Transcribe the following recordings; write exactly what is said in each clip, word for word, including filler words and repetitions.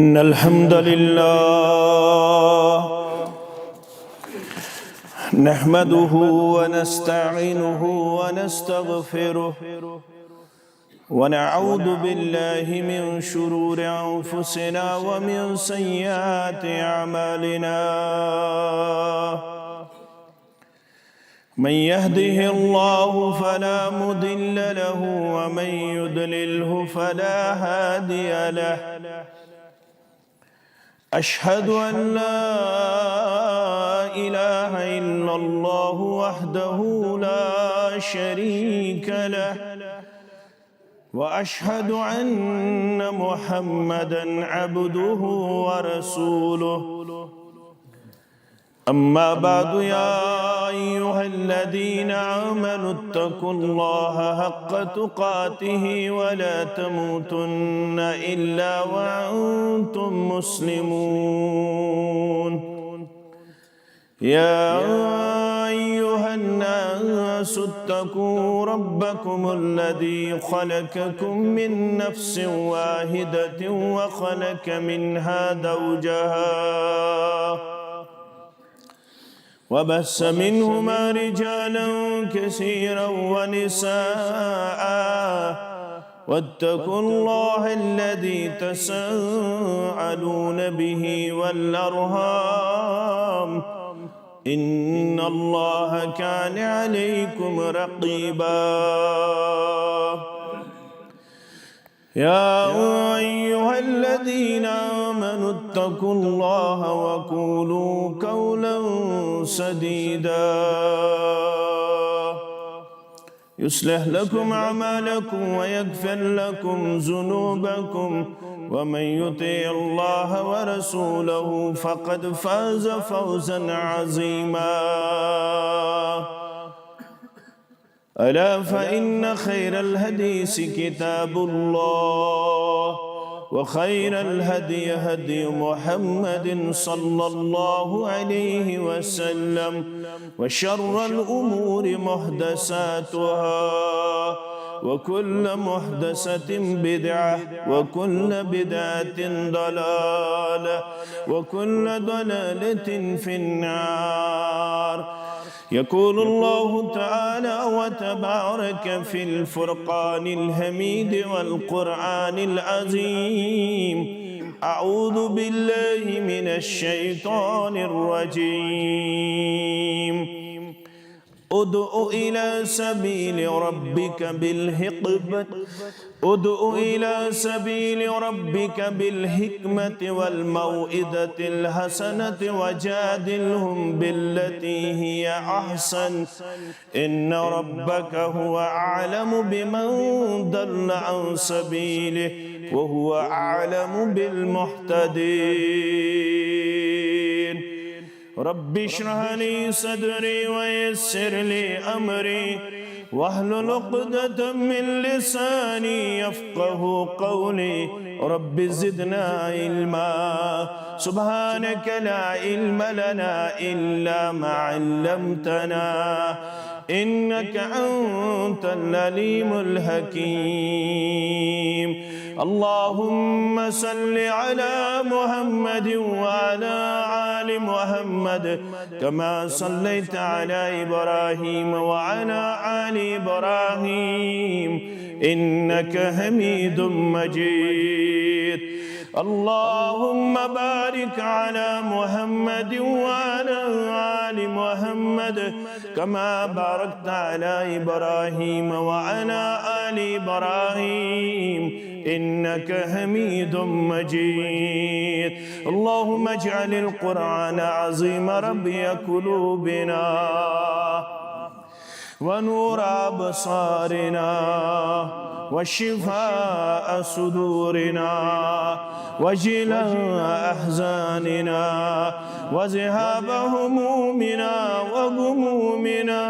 إن الحمد لله نحمده ونستعينه ونستغفره، ونعوذ بالله من شرور أنفسنا ومن سيئات أعمالنا. من يهده الله فلا مضل له، ومن يضلله فلا هادي له. أشهد أن لا إله إلا الله وحده لا شريك له، وأشهد أن محمدا عبده ورسوله. أما بعد، يا أيها الذين آمنوا اتقوا الله حق تقاته ولا تموتن إلا وأنتم مسلمون. يا أيها الناس اتقوا ربكم الذي خلقكم من نفس واحدة وخلق منها زوجها وبث منهما رجالا كثيرا ونساء، واتقوا الله الذي تساءلون به والأرحام، إن الله كان عليكم رقيبا. يا أيها الذين آمنوا اتقوا الله وقولوا قولا سديدا، يصلح لكم أعمالكم ويغفر لكم ذنوبكم، ومن يطع الله ورسوله فقد فاز فوزا عظيما. ألا فإن خير الحديث كتاب الله، وخير الهدي هدي محمد صلى الله عليه وسلم، وشر الأمور محدثاتها، وكل محدثة بدعة، وكل بدعة ضلالة، وكل ضلالة في النار. يقول الله تعالى وتبارك في الفرقان الحميد والقرآن العظيم: أعوذ بالله من الشيطان الرجيم. ادع إلى سبيل ربك بالحكمة، ادع إلى سبيل ربك بالحكمة والموعظة الحسنة وجادلهم بالتي هي أحسن، إن ربك هو أعلم بمن ضل عن سبيله وهو أعلم بالمهتدين. رب اشرح لي صدري ويسر لي أمري واحلل عقدة من لساني يفقه قولي. رب زدنا علما. سبحانك لا علم لنا إلا ما علمتنا، إنك أنت العليم الحكيم. اللهم صل على محمد وعلى آل محمد كما صليت على إبراهيم وعلى آل إبراهيم إنك حميد مجيد. اللهم بارك على محمد وعلى آل محمد كما باركت على إبراهيم وعلى آل إبراهيم إنك حميد مجيد. اللهم اجعل القرآن العظيم ربيع قلوبنا ونور أبصارنا وشفاء صدورنا وجلاء أحزاننا وذهاب همومنا وغمومنا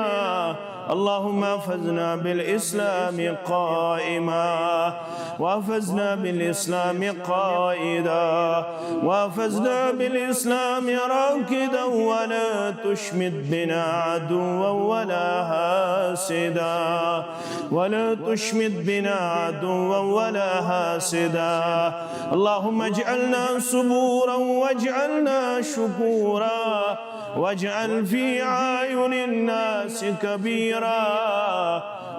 اللهم احفظنا بالإسلام قائما، واحفظنا بالإسلام قائدا، واحفظنا بالإسلام راقدا، ولا تشمت بنا عدوا ولا حاسدا، ولا تشمت بنا عدوا ولا حاسدا. اللهم اجعلنا صبورا واجعلنا شكورا، واجعل في أعين الناس كبيرا،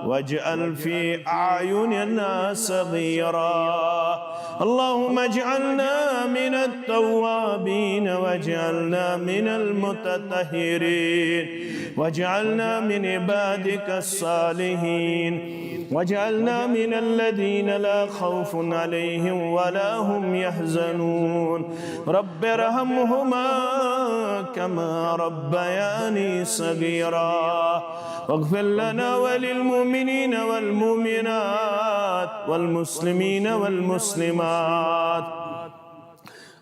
واجعل في أعيننا صغيرا. اللهم اجعلنا من التوابين واجعلنا من المتطهرين واجعلنا من عبادك الصالحين واجعلنا من الذين لا خوف عليهم ولا هم يحزنون. رب ارحمهما كما ربياني صغيرا. واغفر لنا وللمؤمنين والمؤمنات والمسلمين والمسلمات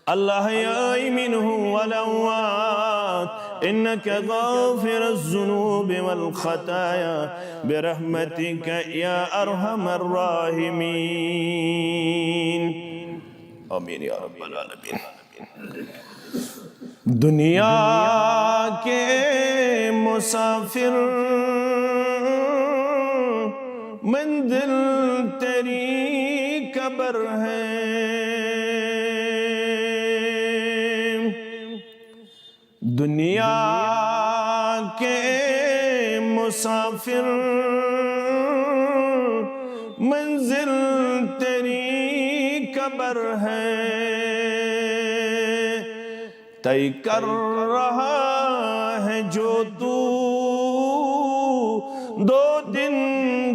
الأحياء منهم والأموات إنك غافر الذنوب والخطايا برحمتك يا أرحم الراحمين. آمين يا رب العالمين. دنیا کے مسافر، منزل تیری قبر ہے۔ دنیا کے مسافر، منزل تیری قبر ہے۔ طے کر رہا ہے جو تو، دو دن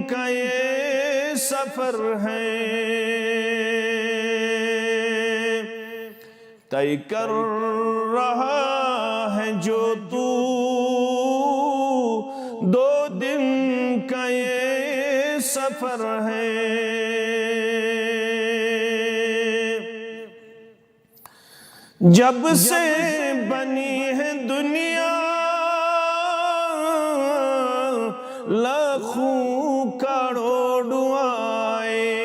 کا یہ سفر ہے۔ طے کر رہا ہے جو تو، دو دن کا یہ سفر ہے۔ جب سے بنی ہے دنیا، لاکھوں کروڑوں آئے،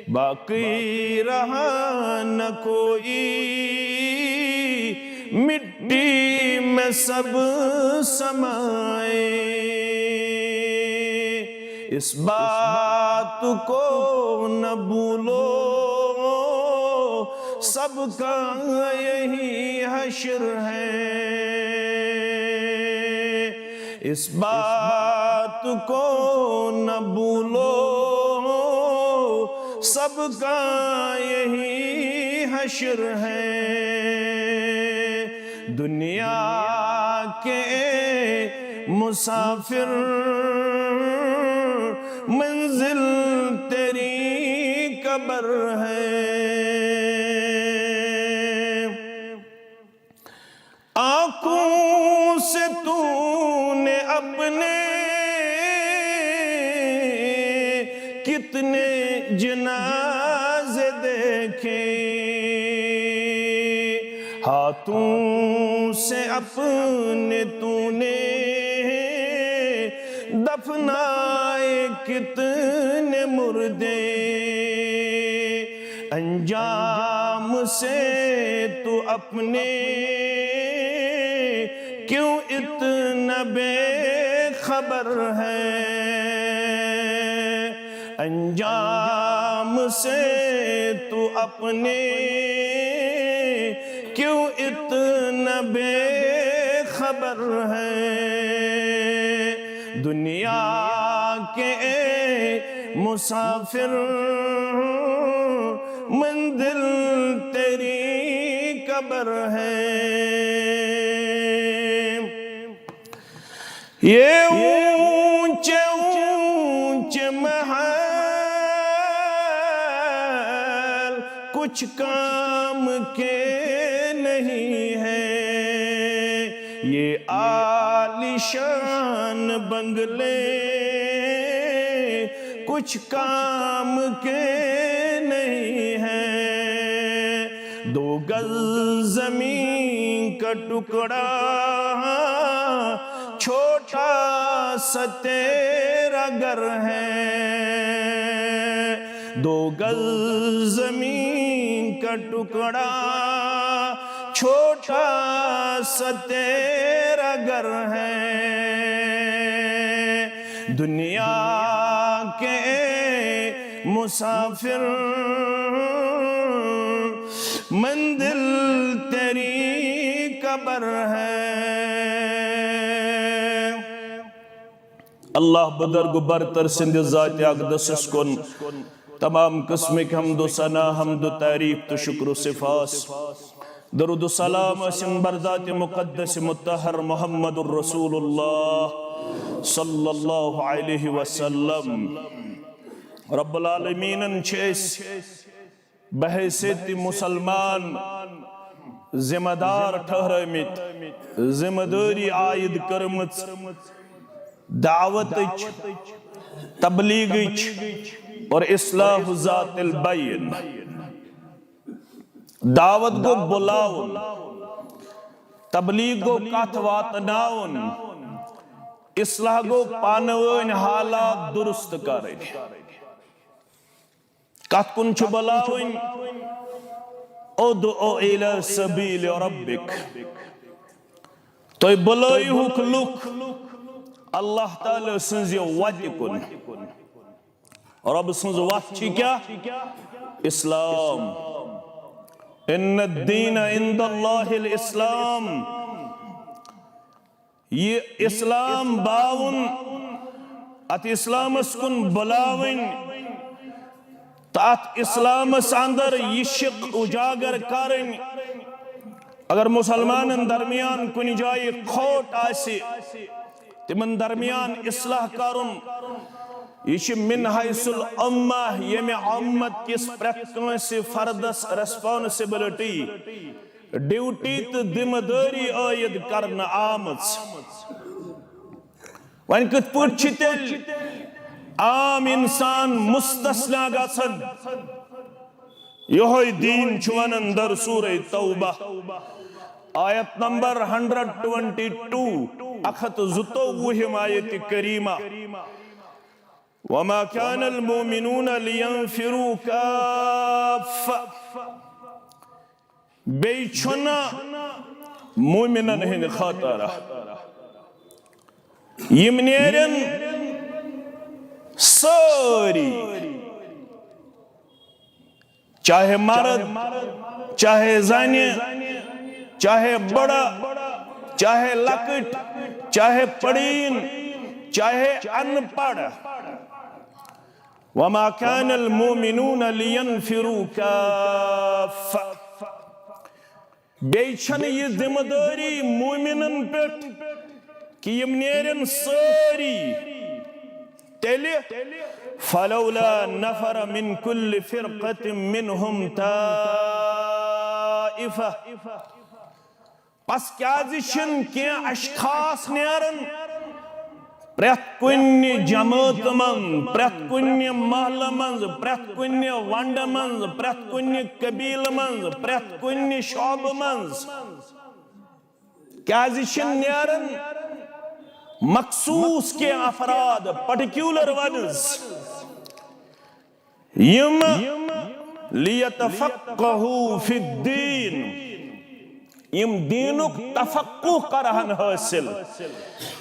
باقی رہا نہ کوئی، مٹی میں سب سمائے۔ اس بات کو نہ بھولو، سب کا یہی حشر ہے۔ اس بات کو نہ بھولو، سب کا یہی حشر ہے۔ دنیا کے مسافر، منزل تیری قبر ہے۔ آنکھوں سے تو نے اپنے کتنے جنازے دیکھے، ہاتھوں سے اپنے تو نے دفنائے کتنے مردے۔ انجام سے تو اپنے کیوں اتنا بے خبر ہے؟ انجام سے تو اپنے کیوں اتنا بے خبر ہے؟ دنیا کے مسافر، منزل تیری قبر ہے۔ یہ اونچے اونچے محل کچھ کام کے نہیں ہے، یہ عالیشان بنگلے کچھ کام کے نہیں ہے۔ دو گز زمین کا ٹکڑا چھوٹا سا تیرا گھر ہے، دو گز زمین کا ٹکڑا، چھوٹا سا تیرا گھر ہے، دنیا کے مسافر، منزل تیری قبر ہے۔ اللہ بزرگ و برتر سٕنٛدِ ذاتِ اقدسس کُن تمام قسمٕکۍ حمد و ثنا، حمد و تعریف تہٕ شکر و سپاس۔ درود و سلام ٲسِن بر ذاتِ مقدس مطہر محمد رسول اللہ صلی اللہ علیہ وسلم۔ رب العالمینن چھِ أسۍ بحیثیت مسلمان ذمہ دار ٹھہرٲمٕتۍ، ذمہ دٲری عائد کٔرمٕژ دعوتٕچ، تبلیغٕچ اور اصلاح ذات البین۔ دعوت گوٚو بُلاوُن، تبلیغ گوٚو کتھ واتناوُن، اصلاح گوٚو پانہٕ وٲنۍ حالات درست کرٕنۍ۔ کتھ کُن چھُ بُلاوٕنۍ؟ ادع الی سبیل ربک۔ تُہۍ بُلٲیہُکھ لُکھ اللہ تعالیٰ سٕنٛزِ وتہِ کُن۔ رۄب سٕنٛز وتھ چھِ کیٛاہ؟ اسلام۔ ان الدین عند اللہ الاسلام۔ یہِ اسلام باوُن، اتھ اسلامس کُن بُلاوٕنۍ تہٕ اتھ اسلامس اندر یہِ شق اجاگر کرٕنۍ۔ اگر مسلمانن درمیان کُنہِ جایہِ کھوٹ آسہِ، تِمن درمیان اصلاح کرُن، یہِ چھِ من حیث الامہ، ییٚمہِ امت کِس پرٛٮ۪تھ کٲنٛسہِ فردس ریسپانسبلٹی، ڈیوٹی تہٕ ذمہ دٲری عائد کرنہٕ آمٕژ۔ وۄنۍ کِتھ پٲٹھۍ چھِ تیٚلہِ عام انسان مستثنیٰ گژھان؟ یہوے دین چھُ ونان در سورہ توبہ، آیت نمبر ہنڈریڈ ٹوینٹی ٹو، اکھ ہتھ زٕتووُہِم آیت کریمہ، وما كان المؤمنون لينفروا كافة۔ بیٚیہِ چھُنہٕ مومنن ہٕنٛدِ خٲطرٕ۔ یِم نیرن سٲری، چاہے مرد، چاہے زنہِ، چاہے بڑٕ، چاہے لۄکٕٹۍ، چاہے پڑیٖن، چاہے ان پڑھ۔ وما كان المؤمنون لينفروا كافة۔ بیٚیہِ چھنہٕ یہِ ذمہ دٲری مومنن پٮ۪ٹھ کہِ یِم نیرن سٲری۔ تیٚلہِ، فلولا نفر من كل فرقة منهم طائفة۔ پس کیازِ چھِنہٕ کینٛہہ اشخاص نیران پرٛٮ۪تھ کُنہِ جمٲژ منٛز، پرٛٮ۪تھ کُنہِ محلہٕ منٛز، پرٛٮ۪تھ کُنہِ ونڈٕ منٛز، پرٛٮ۪تھ کُنہِ قبیلہٕ منٛز، پرٛٮ۪تھ کُنہِ شعبہٕ منٛز؟ کیازِ چھِنہٕ نیران مخصوص کینٛہہ افراد، پرٹیکولر ونز؟ یِم لیتفقہوا فی الدین، یِم دیٖنُک تفقہ کرہن حٲصِل،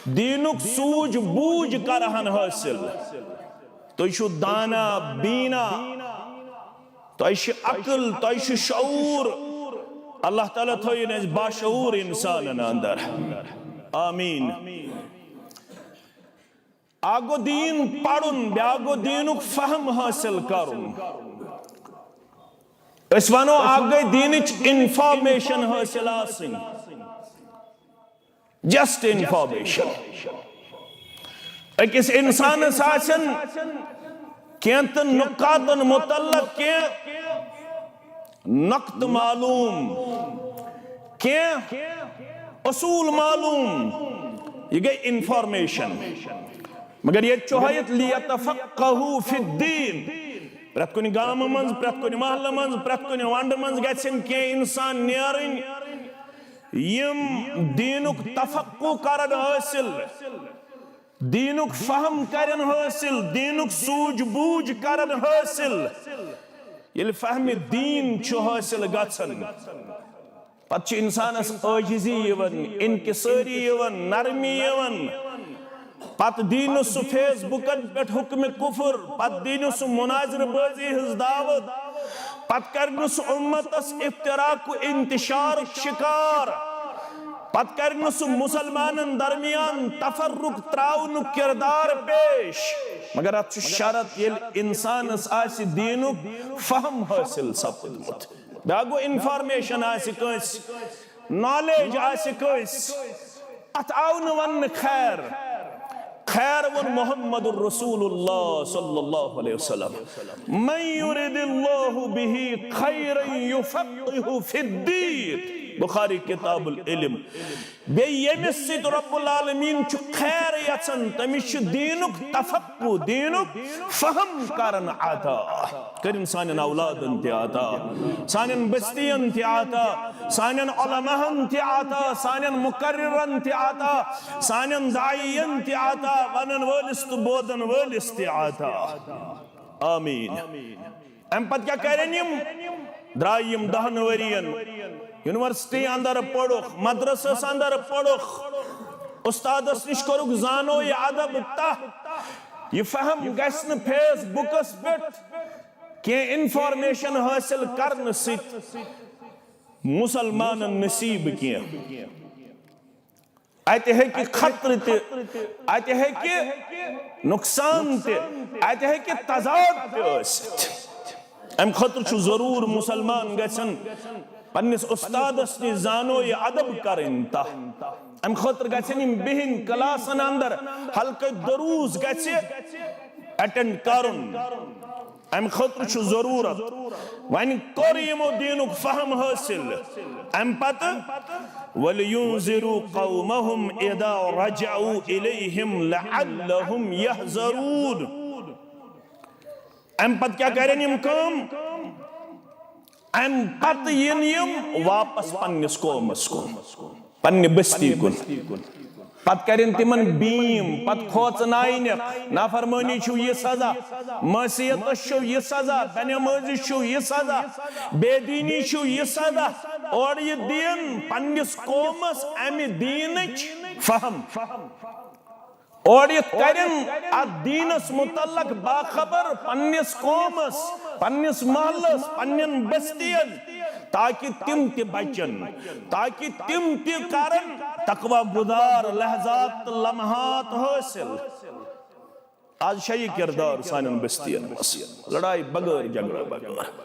دیٖنُک سوٗجھ بوٗجھ کرہن حٲصِل۔ تُہۍ چھِو دانا بینا، تۄہہِ چھِ عقل، تۄہہِ چھُ شعوٗر۔ اللہ تعالیٰ تھٲیِن اَسہِ باشعوٗر اِنسانَن اندر۔ آمیٖن۔ اکھ گوٚو دیٖن پرُن، بیٛاکھ گوٚو دیٖنُک فہم حٲصِل کرُن۔ أسۍ وَنو، اکھ گٔے دیٖنٕچ انفارمیشن حٲصِل آسٕنۍ، جسٹ انفارمیشن۔ أکِس اِنسانَس آسن کینٛہہ تہٕ نُکاتن مُتعلق کینٛہہ نۄقطہٕ معلوٗم، کینٛہہ اصوٗل معلوٗم، یہِ گٔے انفارمیشن۔ مگر ییٚتہِ چھُ ہٲیِتھ، لیتفقہوا فی الدین۔ پرٛٮ۪تھ کُنہِ گامہٕ منٛز، پرٛٮ۪تھ کُنہِ محلہٕ منٛز، پرٛٮ۪تھ کُنہِ ونڈٕ منٛز گژھن کینٛہہ انسان نیرٕنۍ، یِم دیٖنُک تفقہ کرن حٲصِل، دیٖنُک فہم کرن حٲصِل، دیٖنُک سوٗجھ بوٗجھ کرن حٲصِل، ییٚلہِ فہمِ دیٖن چھُ حٲصِل گژھان، پتہٕ چھِ انسانس عٲجزی یِوان، انکسٲری یِوان، نرمی یِوان۔ پتہٕ دی نہٕ سُہ فیس بُکن پٮ۪ٹھ حُکمِ کُفر، پتہٕ دی نہٕ سُہ مناظرٕ بٲزی ہٕنٛز دعوت، پتہٕ کرِ نہٕ سُہ اُمتس افتراق و انتشارُک شکار، پتہٕ کرِ نہٕ سُہ مُسلمانن درمیان تفرق تراونُک کردار پیش۔ مگر اتھ چھُ شرط، ییٚلہِ انسانس آسہِ دیٖنُک فہم حٲصِل سپُدمُت۔ بیٛاکھ گوٚو، انفارمیشن آسہِ کٲنٛسہِ، نالیج آسہِ کٲنٛسہِ، اتھ آو نہٕ وننہٕ خیر۔ خیر ووٚن محمد رسول اللہ صلی اللہ علیہ وسلم، "من یرد اللہ بہ خیرا یفقہہ فی الدین"، بخاری کتاب العلم۔ بیٚیہِ ییٚمِس سۭتۍ رب العالمین چھُ خیر یژھان، تٔمِس چھُ دیٖنُک تفقہ، دیٖنُک فہم کرن عطا۔ کٔرِن سانٮ۪ن اولادن تہِ عطا، سانٮ۪ن بستین تہِ عطا، سانٮ۪ن علماہن تہِ عطا، سانٮ۪ن مقررن تہِ عطا، سانٮ۪ن داعین تہِ عطا، ونن وٲلِس تہٕ بوزن وٲلِس تہِ عطا۔ آمین۔ امہِ پتہٕ کیٛاہ کرن یِم؟ درٛاے یِم دہن ؤرین یونیورسٹی اندر پوٚرُکھ، مدرسس اندر پوٚرُکھ، استادس نِش کوٚرُکھ زانو یہِ ادب تہ۔ یہِ فہم گژھِ نہٕ فیس بُکس پٮ۪ٹھ کینٛہہ، انفارمیشن حٲصِل کرنہٕ سۭتۍ مُسلمانن نصیٖب کینٛہہ۔ اتہِ ہیٚکہِ خطرٕ تہِ، اتہِ ہیٚکہِ نۄقصان تہِ، اتہِ ہیٚکہِ تضاد تہِ ٲسِتھ۔ امہِ خٲطرٕ چھُ ضروٗر مُسلمان گژھن پننِس اُستادس نِش زانو یہِ ادب کرٕنۍ تہ۔ امہِ خٲطرٕ گژھن یِم بِہِنۍ کلاسن اندر، حلقہٕ دروٗس گژھِ اٹینڈ کرُن۔ امہِ خٲطرٕ چھُ ضروٗرت۔ وۄنۍ کوٚر یِمو دیٖنُک فہم حٲصِل۔ امہِ پتہٕ، "وَلْيُنذِرُوا قَوْمَهُمْ إِذَا رَجَعُوا إِلَيْهِمْ لَعَلَّهُمْ يَحْذَرُونَ"۔ امہِ پتہٕ کیٛاہ کرن یِم کٲم؟ امہِ پتہٕ یِن یِم واپس پننِس قومس کُن، پننہِ بستی کُن۔ پتہٕ کرن تِمن بیٖم، پتہٕ کھوژناونکھ، نافرمٲنی چھُو یہِ سزا، معصیتس چھُو یہِ سزا، بے نمٲزی چھُو یہِ سزا، بے دیٖنی چھُو یہِ سزا۔ اورٕ یہِ دِین پننِس قومس امہِ دیٖنٕچ فہم۔ اورٕ یِتھ کرن اتھ دیٖنس متعلق باخبر پننِس قومس، پننِس محلس، پننٮ۪ن بستین، تاکہ تِم تہِ بچن، تاکہ تِم تہِ کرن تقوی گُزار لحظات تہٕ لمحات حٲصِل۔ از چھا یہِ کردار سانٮ۪ن بستین منٛز؟ لڑاے بغٲر، جھگڑٕ بغٲر۔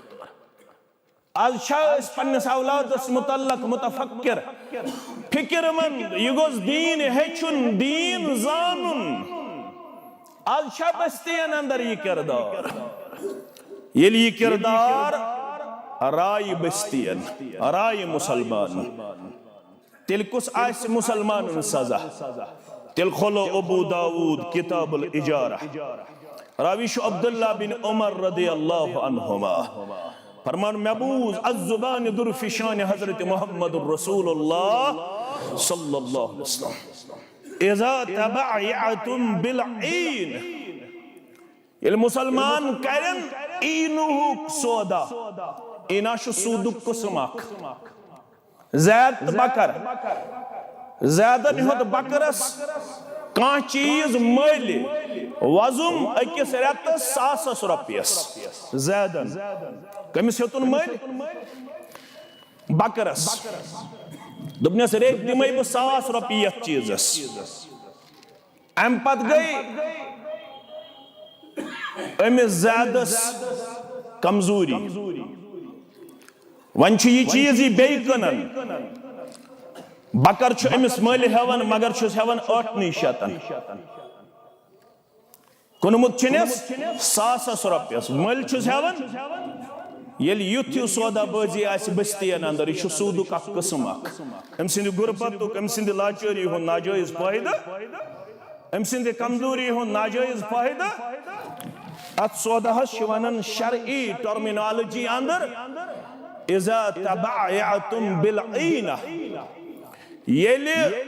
از چھا أسۍ پننِس اولادس متعلق متفکر، فکر مند؟ یہِ گوٚژھ دیٖن ہیٚچھُن، دیٖن زانُن۔ از چھا بستین اندر یہِ کردار؟ ییٚلہِ یہِ کردار رایہِ بستین، رایہِ مُسلمان، تیٚلہِ کُس آسہِ مُسلمانن سزا؟ تیٚلہِ کھولو ابو داوود کتاب الاجارہ۔ راوی چھُ عبداللہ بن عمر رضی اللہ عنہما فرمان، مےٚ بوٗز از زبانِ درفشانِ حضرت محمد رسول اللہ صلی اللہ علیہ وسلم، "اذا تبعتم بالعین"، ییٚلہِ مُسلمان کرن عینُک سودا، عینہ چھُ سوٗدُک قٕسم اکھ، زید تہٕ بکر۔ زیدن ہیوٚت بکرس کانٛہہ چیٖز مٔلۍ، وۄزُم أکِس رٮ۪تس ساسس رۄپیس۔ زیدن۔ کٔمِس ہیوٚتُن مٔلۍ؟ بکرس۔ دوٚپنس، "رٮ۪تۍ دِمے بہٕ ساس رۄپیہِ یتھ چیٖزس۔" امہِ پتہٕ گٔے أمِس زیدس کمزوری۔ وۄنۍ چھُ یہِ چیٖز یہِ بیٚیہِ کٕنان۔ بکر چھُ أمِس مٔلۍ ہٮ۪وان، مگر چھُس ہٮ۪وان ٲٹھنٕے شیٚتن۔ کٕنمُت چھُنس ساسس رۄپیس، مٔلۍ چھُس ہٮ۪وان۔ ییٚلہِ یُتھ ہیوٗ سودا بٲزی آسہِ بستین اندر، یہِ چھُ سوٗدُک اکھ قٕسم اکھ۔ أمۍ سٕنٛدِ غربتُک، أمۍ سٕنٛدِ لاچٲری ہُنٛد ناجٲیز فٲیدٕ، أمۍ سٕنٛدِ کمزوری ہُنٛد ناجٲیز فٲیدٕ۔ اتھ سوداہس چھِ ونان شرعی ٹرمینالوجی اندر، "اذا تبعتم بالعینہ"۔ ییٚلہِ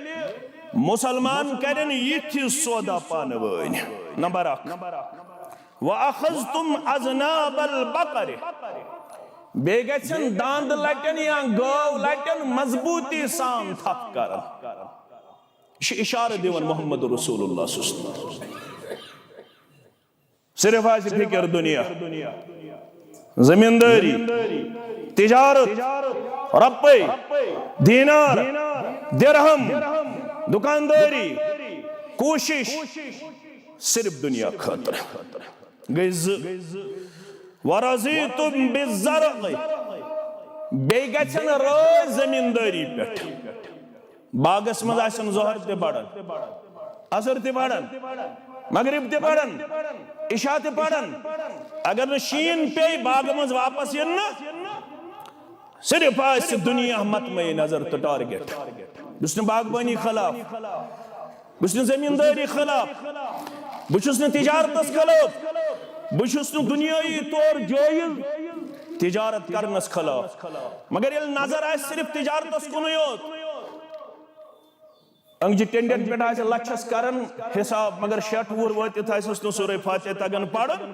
مُسلمان کرن یِتھۍ سودا پانہٕ وٲنۍ، نمبر اکھ، وَأَخَذْتُمْ أَذْنَابَ الْبَقَرِ، بیٚیہِ گژھن داند لٹٮ۪ن یا گٲو لٹٮ۪ن مضبوٗطی سان تھپھ کرن۔ یہِ چھُ اِشارٕ دِوان محمد رسول اللہ صلی اللہ علیہ وسلم۔ صرف آسہِ فکر دنیا، زمینداری، تجارت، رۄپے، دینار، درہم، دکانداری، کوشش، صرف دنیا خٲطرٕ۔ گٔے زٕ۔ وَرَضِيتُمْ بِالزَّرْعِ، بیٚیہِ گژھن رٲضۍ زمیندٲری پٮ۪ٹھ۔ باغس منٛز آسن ظہر تہِ پران، عصر تہِ پران، مغرب تہِ پران، عشاء تہِ پران۔ اگر نہٕ شیٖن پیٚیہِ، باغہٕ منٛز واپس یِن نہٕ، صرف آسہِ دُنیا مطمع نظر تہٕ ٹارگیٹ۔ بہٕ چھُس نہٕ باغبٲنی خلاف، بہٕ چھُس نہٕ زمیٖندٲری خلاف، بہٕ چھُس نہٕ تجارتس خلاف، بہٕ چھُس نہٕ دُنیٲیی طور جٲیز تجارت کرنس خلاف۔ مگر ییٚلہِ نظر آسہِ صرف تجارتس کُنُے یوت، أنٛگجہِ ٹیٚنٛڈٮ۪ن پٮ۪ٹھ آسہِ لچھس کران حساب، مگر شیٹھ وُہُر وٲتِتھ آسٮ۪س نہٕ سورہ فاتحہ تگان پرُن۔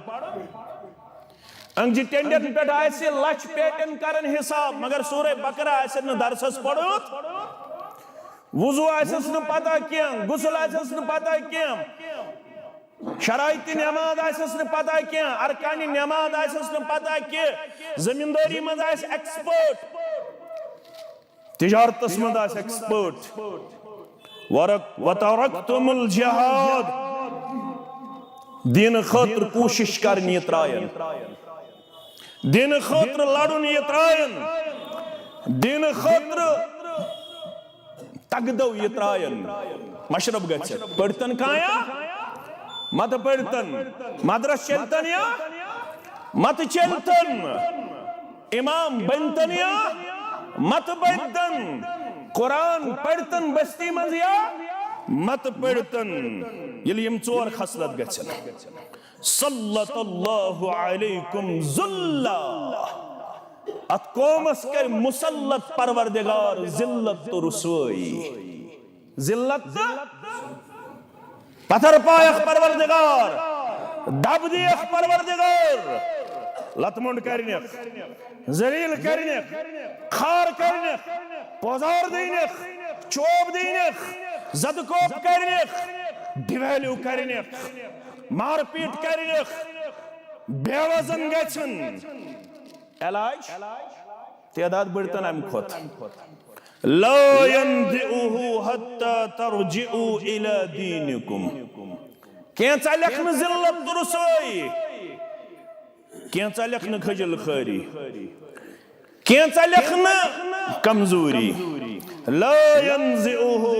أنٛگجہِ ٹیٚنٛڈٮ۪ن پٮ۪ٹھ آسہِ لچھ پیٹٮ۪ن کران حساب، مگر سورہ بقرہ آسٮ۪س نہٕ درسس پوٚرمُت۔ وضو آسٮ۪س نہٕ پتہ کینٛہہ، غسل آسٮ۪س نہٕ پتہ کینٛہہ، شرائط نماز آسٮ۪س نہٕ پتہ کینٛہہ، ارکان نماز آسٮ۪س نہٕ پتہ کینٛہہ، زمیٖندٲری منٛز آسہِ ایکسپرٹ، تجارتس منٛز آسہِ ایکسپرٹ۔ ورق-، وَتَرَكْتُمُ الْجِهَادَ، دین خٲطرٕ کوٗشش کرنہِ یہِ ترٛایَن، دین خٲطرٕ لڑُن یہِ ترٛایَن، دین خٲطرٕ تگدو یہِ ترٛایَن۔ مشرب گژھِ پٔرتن کانٛہہ یا مت پٔرتن، مدرس چلتن یا مت چلتن، امام بنتن یا مت بنتن، قرآن پرتن بستی منٛز یا مت پرتن۔ ییٚلہِ یِم ژور خصلت گژھن، سلط اللہ علیکم ذلہ، اتھ قومس کرِ مسلط پروردگار ذلت تہٕ رسوٲیی۔ ذلت تہٕ پتھر پایکھ پروردگار، دب دیکھ پروردگار، لتہٕ مۄنڈ کرنکھ، ذلیل کرنکھ، خار کرنکھ، پوزار دینکھ، چوب دینکھ، زد کوب کرنکھ، ڈیویلیو کرنکھ، مار پیٹ کرنکھ، بے وزن گژھن۔ علاج؟ تعداد بڑتن امہِ کھۄتہٕ۔ لا ينزعه حتى ترجعوا إلى دينكم۔ کینٛژھا لیکھنہٕ ذلت تہٕ رسوٲیی، کینٛژھا لیکھنہٕ خجل خوٲری، کینٛژھا لیکھنہٕ کمزوری۔ لا ينزعه،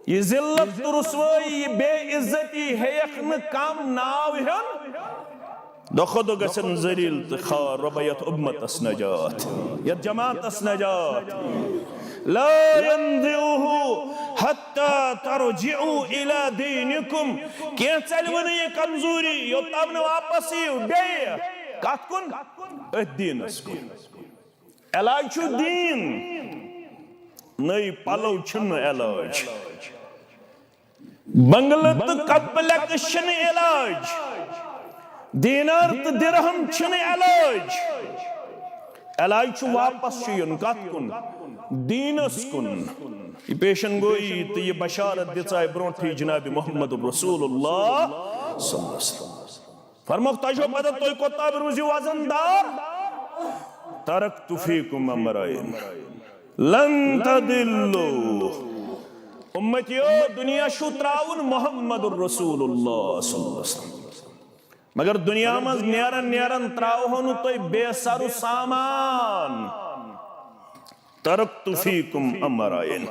یہِ ذلت تہٕ رسوٲیی، یہِ بے عزتی ہیٚیَکھ نہٕ کم ناو ہیوٚن۔ دۄہ کھۄتہٕ دۄہ گژھن ذلیل تہٕ خوار، رۄبہ یتھ امتس نجات، یتھ جماعتس نجات۔ لا ينزعه حتى ترجعوا إلى دينكم۔ کینٛہہ ژلہِ وۄنۍ یہِ کمزوری، یوٚتام نہٕ واپس یِیِو بیٚیہِ کتھ کُن؟ أتھۍ دیٖنس کُن۔ علاج چھُ دیٖن، نٔے پلو چھِنہٕ علاج۔ بنگلہٕ تہٕ کمپلیکس چھِنہٕ علاج، دینار تہٕ درہم چھِنہٕ علاج۔ علاج چھُ واپس چھُ یُن کتھ کُن؟ دیٖنس کُن۔ یہِ پیشن گویی تہٕ یہِ بشارت دِژے برونٹھٕے جناب محمد رسول اللہ صلی اللہ علیہ وسلم۔ فرموکھ، تۄہہِ چھو پتہ تُہۍ کوتاہ روٗزِو وزن دار؟ ترکت فیکم امرین لن تضلوا۔ امتیو، دنیا چھُو تراوُن محمد رسول اللہ صلی اللہ علیہ وسلم۔ مگر دنیا منٛز نیران نیران تراوہو نہٕ تُہۍ بے سر و سامان۔ ترکت فیکم امرین۔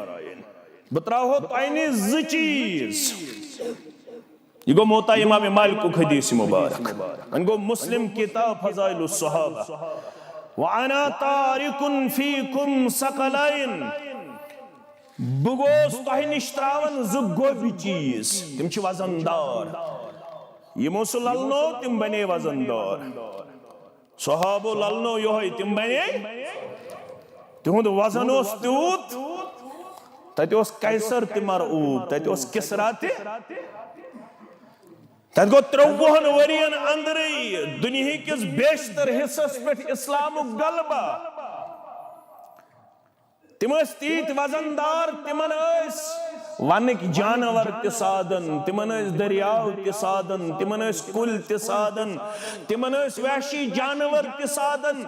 بہٕ تراوہو تۄہہِ نِش زٕ چیٖز۔ یہِ گوٚو موطا امام مالکُک حدیث مبارک۔ وۄنۍ گوٚو مسلم کتاب فضائل الصحابہ۔ وانا تارک فیکم ثقلین۔ بہٕ گوس تۄہہِ نِش تراوان زٕ گوٚبۍ چیٖز، تِم چھِ وزن دار۔ یِمو سُہ للنو، تِم بنے وزن دار۔ صحابو للنو یِہوٚے، تِم بنے، تِہُنٛد وزن اوس تیوٗت، تتہِ اوس قیصر تہِ مرعوب، تتہِ اوس کسرا تہِ۔ تتہِ گوٚو ترٛۆوُہن ؤرین اندرٕے دُنیہکِس بیشتر حصس پٮ۪ٹھ اسلامُک غلبہ۔ تِم ٲسۍ تیٖتۍ وزن دار، تِمن ٲسۍ ونٕکۍ جانور تہِ سادن، تِمن ٲسۍ دٔریاو تہِ سادن، تِمن ٲسۍ کُلۍ تہِ سادن، تِمن ٲسۍ وحشی جانور تہِ سادن۔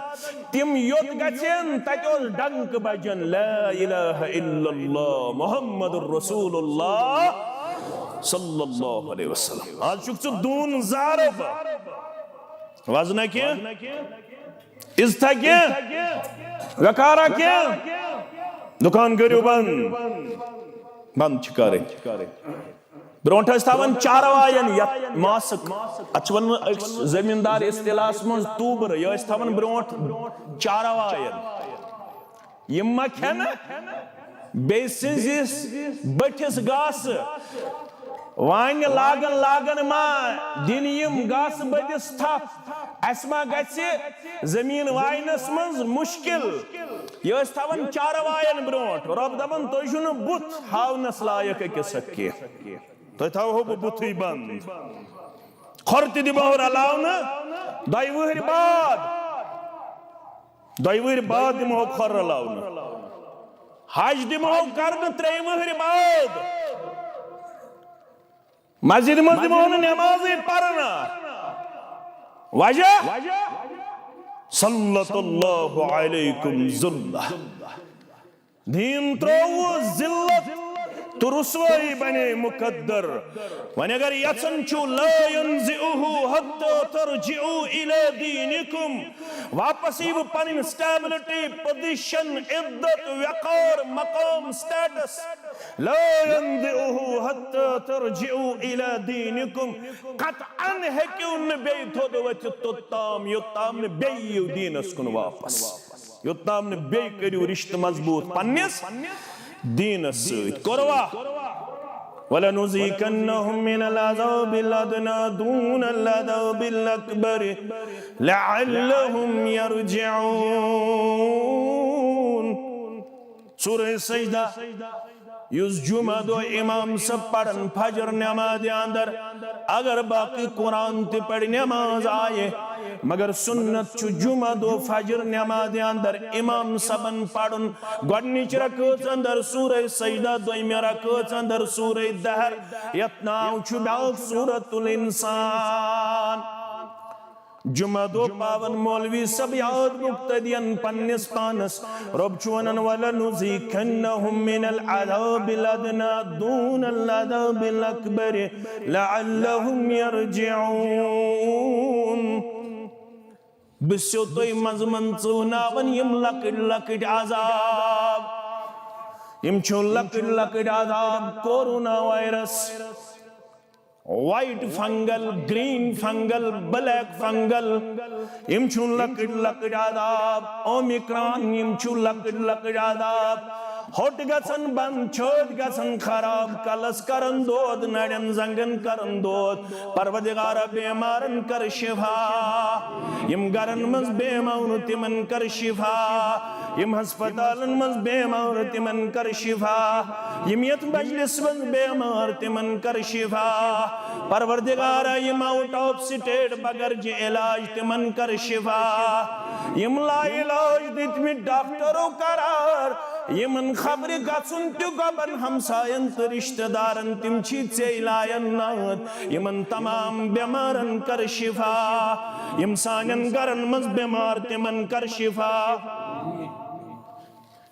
تِم یوٚت گژھن، تتہِ اوس ڈنکہٕ بجن، لا الہ الا اللہ محمد رسول اللہ صلی اللہ علیہ وسلم۔ آز چھُکھ ژٕ دوٗن زارٕ وزنہ کینٛہہ؟ عزتھا کینٛہہ؟ وقارا کینٛہہ؟ دُکان کٔرِو بنٛد۔ بنٛد چھِ کَرٕنۍ۔ برونٛٹھ ٲسۍ تھاوان چاروایَن یَتھ ماسٕک، اَتھ چھِ وَنان أکِس زٔمیٖندار اصطلاحَس منٛز توٗبرٕ، یہِ ٲسۍ تھاوان برونٛٹھ چاروایَن۔ یِم ما کھٮ۪نہٕ بیٚیہِ سٕنٛزِس بٔٹھِس گاسہٕ؟ وانہِ لاگن لاگن ما دِن یِم گاسہٕ بٔدِس تھپھ؟ اَسہِ ما گژھِ زٔمیٖن واینس منٛز مُشکِل؟ یہِ ٲسۍ تھاوان چاروایَن برونٛٹھ۔ رۄب دَپان، "تُہۍ چھِو نہٕ بُتھ ہاونس لایق أکِس اکھ کینٛہہ۔ تُہۍ تھاوہو بہٕ بُتھٕے بنٛد۔" کھۄر تہِ دِمہو رلاونہٕ دۄیہِ وٕہٕرۍ بعد۔ دۄیہِ وٕہٕرۍ بعد دِمہو کھۄر رلاونہٕ۔ حج دِمہو کرنہٕ ترٛیٚیہِ وٕہٕرۍ بعد۔ مسجد منٛز دِمہو نہٕ نمازٕے پرنہٕ۔ وجہ؟ سلط اللہ علیکم ذلہ۔ دیٖن ترٛووُ ذلت تہٕ رسوٲیی بنے مقدر۔ وۄنۍ اگر یژھان چھُو، لا ينزعه حتى ترجعوا إلى دينكم، واپس یی وۄنۍ پنٕنۍ stability، position، عزت، وقار، مقام، status۔ لا ينزعه حتى ترجعوا إلى دينكم۔ قطعاً ہیٚکِو نہٕ بیٚیہِ تھوٚد ؤتھِتھ توٚت تام، یوٚت تام نہٕ بیٚیہِ یِیِو دیٖنَس کُن واپس، یوٚت تام نہٕ بیٚیہِ کٔرِو رِشتہٕ مضبوٗط پننِس دیٖنَس سۭتۍ۔ کوٚروا؟ ولنذيقنهم من العذاب الأدنى دون العذاب الأكبر لعلهم يرجعون۔ سورہ سجدہ، یُس جمعہ دۄہ امام صٲب پرن فجر نماز اندر، اگر باقی قرآن تہِ پرِ نماز آیہِ، مگر سنت چھُ جمعہ دۄہ فجر نماز اندر امام صٲبن پرُن۔ گۄڈنِچ رکٲژ اندر سورہ سجدہ، دوٚیمہِ رکٲژ اندر سورہ دہر، یتھ ناو چھُ بیاکھ سورۃ الانسان۔ جمعہ دۄہ پاون مولوی صٲب یاد مقتدین پننِس پانس۔ رۄب چھُ ونان، "ولنذیقنہم من العذاب الادنی دون العذاب الاکبر لعلہم یرجعون۔" بہٕ چھُسو تۄہہِ منٛزٕ منٛزٕ ژٕوناوان یِم لۄکٕٹۍ لۄکٕٹۍ عذاب۔ یِم چھِ لۄکٕٹۍ لۄکٕٹۍ عذاب، corona virus, white fungal, green fungal, black fungal, یِم چھِ لۄکٕٹۍ لۄکٕٹۍ عذاب۔ اومیکران، یِم چھِ لۄکٕٹۍ لۄکٕٹۍ عذاب۔ ہوٚٹ گژھن بنٛد، چھٲتۍ گژھن خراب، کلس کرن دود، نرٮ۪ن زنگن کرن دود۔ پروردگارا، بیمارن کر شفا۔ یِم گرن منٛز بیمار، تِمن کر شفا۔ یِم ہسپتالن منٛز بیمار، تِمن کر شفا۔ یِم یتھ مجلس منٛز بیمار، تِمن کر شفا۔ پروردگارا، یِم آؤٹ آف سٹیٹ بغٲر جہِ علاج، تِمن کر شفا۔ یِم لا علاج دِتمٕتۍ ڈاکٹرو قرار، یِمن خبرِ گژھُن تہِ گۄبن، ہمساین تہٕ رشتہٕ دارن، تِم چھی ژے لایان ناد۔ یِمن تمام بیمارن کر شفا۔ یِم سانٮ۪ن گرن منٛز بیمار، تِمن کر شفا۔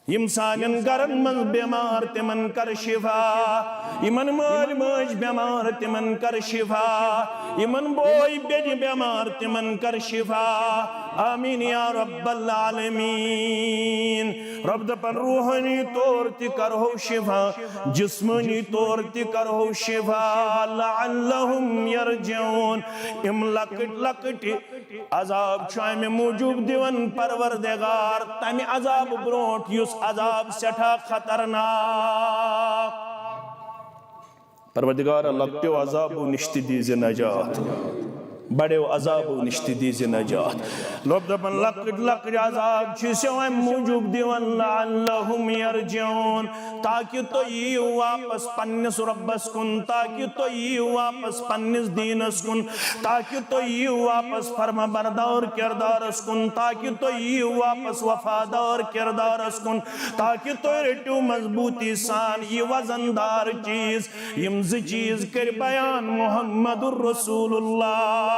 یِم سانٮ۪ن گرن منٛز بیمار، تِمن کر شفا۔ یِمن مٲلۍ مٲج بیمار، تِمن کر شفا۔ یِمن بوے بیٚنہِ بیمار، تِمن کر شفا۔ آمین یا رب العالمین۔ رب دپان، روحٲنی طور تہِ کرہو شفا، جسمٲنی طور تہِ کرہو شفا، لعلہم یرجعون۔ یِم لۄکٕٹۍ لۄکٕٹۍ عذاب چھُ امہِ موٗجوٗب دِوان پروردگار، تمہِ عذاب برونٛٹھ یُس عذاب سٮ۪ٹھاہ خطرناک۔ پروردگار، لۄکٹیو عذابو نِش تہِ دیٖزِ نجات۔ بڑیو عذابو نِش تہِ دیٖزِ نجات۔ رۄب دَپان، لۄکٕٹۍ لۄکٕٹۍ عذاب چھِ سۄ اَمہِ موٗجوٗب دِوان، لعلہم یرجعون، تاکہِ تُہۍ یِیِو واپس پننِس رۄبس کُن، تاکہِ تُہۍ یِیِو واپس پننِس دیٖنس کُن، تاکہِ تُہۍ یِیِو واپس فرما بردار کردارس کُن، تاکہِ تُہۍ یِیِو واپس وفادار کردارس کُن، تاکہِ تُہۍ رٔٹِو مضبوٗطی سان یہِ وزن دار چیٖز۔ یِم زٕ چیٖز کٔرۍ بیان محمد رسول اللہ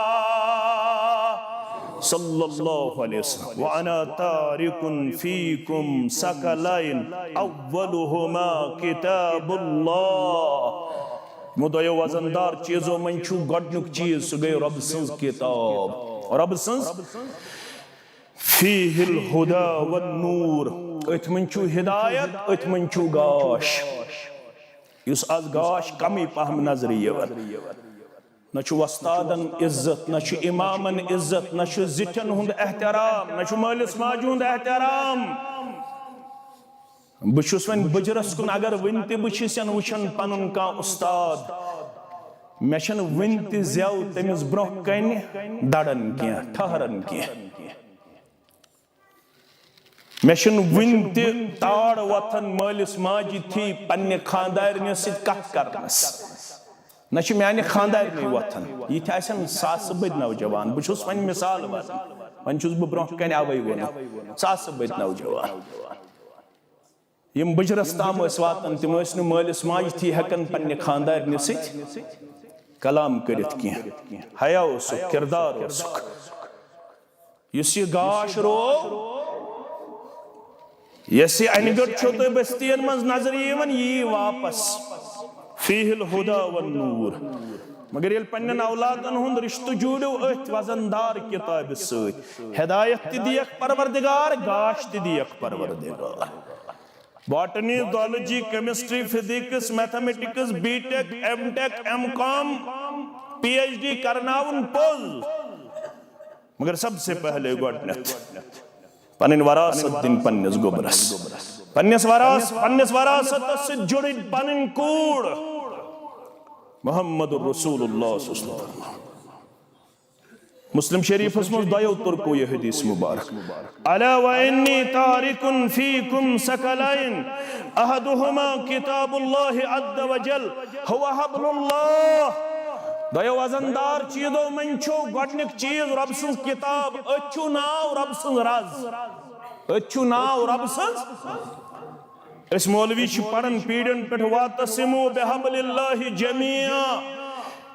صلی اللہ علیہ وسلم۔ وانا تارک فیکم ثقلین اولہما کتاب اللہ۔ یِمو دۄیو وزن دار چیٖزو منٛز چھُ گۄڈٕنیُک چیٖز، سُہ گٔے رۄب سٕنٛز کِتاب۔ رۄب سٕنٛز فیہ الہدی والنور، أتھۍ منٛز چھُ ہدایت، أتھۍ منٛز چھُ گاش۔ یُس از گاش کمٕے پہم نظرِ یِوان۔ نہ چھُ وۄستادن عزت، نہ چھُ امامن عزت، نہ چھُ زِٹھٮ۪ن ہُنٛد احترام، نہ چھُ مٲلِس ماجہِ ہُنٛد احترام۔ بہٕ چھُس وۄنۍ بُجرس کُن، اگر وٕنہِ تہِ بہٕ چھُس ین وٕچھان پنُن کانٛہہ اُستاد، مےٚ چھَنہٕ وٕنہِ تہِ زٮ۪و تٔمِس برٛونٛہہ کنہِ دڑان کینٛہہ، ٹھہران کینٛہہ۔ مےٚ چھُنہٕ وٕنہِ تہِ تاڑ وۄتھان مٲلِس ماجہِ تھی پننہِ خاندارنہِ سۭتۍ کتھ کرنس۔ نہ چھِ میانہِ خاندارنٕے وۄتھان، یہِ تہِ آسن ساسہٕ بٔدۍ نوجوان۔ بہٕ چھُس وۄنۍ مثال ونان، وۄنۍ چھُس بہٕ برٛونٛہہ کنہِ اوے ونان، ساسہٕ بٔدۍ نوجوان۔ یِم بُجرس تام ٲسۍ واتان، تِم ٲسۍ نہٕ مٲلِس ماجہِ تھی ہٮ۪کان پننہِ خاندارنہِ سۭتۍ کلام کٔرِتھ کینٛہہ۔ حیا اوسُکھ، کردار اوسُکھ۔ یُس یہِ گاش روو، یۄس یہِ انہِ گٔٹ چھو تۄہہِ بستین منٛز نظرِ یِوان، یہِ یی واپس۔ فیہ الہدی والنور۔ مگر ییٚلہِ پننٮ۪ن اولادن ہُنٛد رشتہٕ جوٗڑِو أتھۍ وزن دار کتابہِ سۭتۍ، ہدایت تہِ دِیکھ پروردگار، گاش تہِ دِیکھ پروردگار۔ Botany, zoology, chemistry, physics, mathematics, B tech, M tech, M com, P H D کرناوُن پوٚز، مگر سب سے پہلے گۄڈنیتھ پنٕنۍ وراثت دِنۍ پننِس گوٚبرس، پننِس وراث-، پننِس وراثتس سۭتۍ جُڑٕنۍ پنٕنۍ کوٗر۔ محمد رسول اللہ صلی اللہ علیہ وسلم۔ مسلم شریفس منٛز دۄیو طرقو یہِ حدیث مبارک۔ الا وانی تارک فیکم ثقلین احدہما کتاب اللہ عز وجل ہو حبل اللہ۔ دۄیو وزن دار چیٖزو منٛز چھُ گۄڈنیُک چیٖز رۄب سٕنٛز کتاب، أتھۍ چھُ ناو رۄب سٕنٛز رز، أتھۍ چھُ ناو رۄب سٕنٛز۔ أسۍ مولوی چھِ پران پیٖڑن پٮ۪ٹھ، "واعتصموا بحبل اللہ جمیعا"،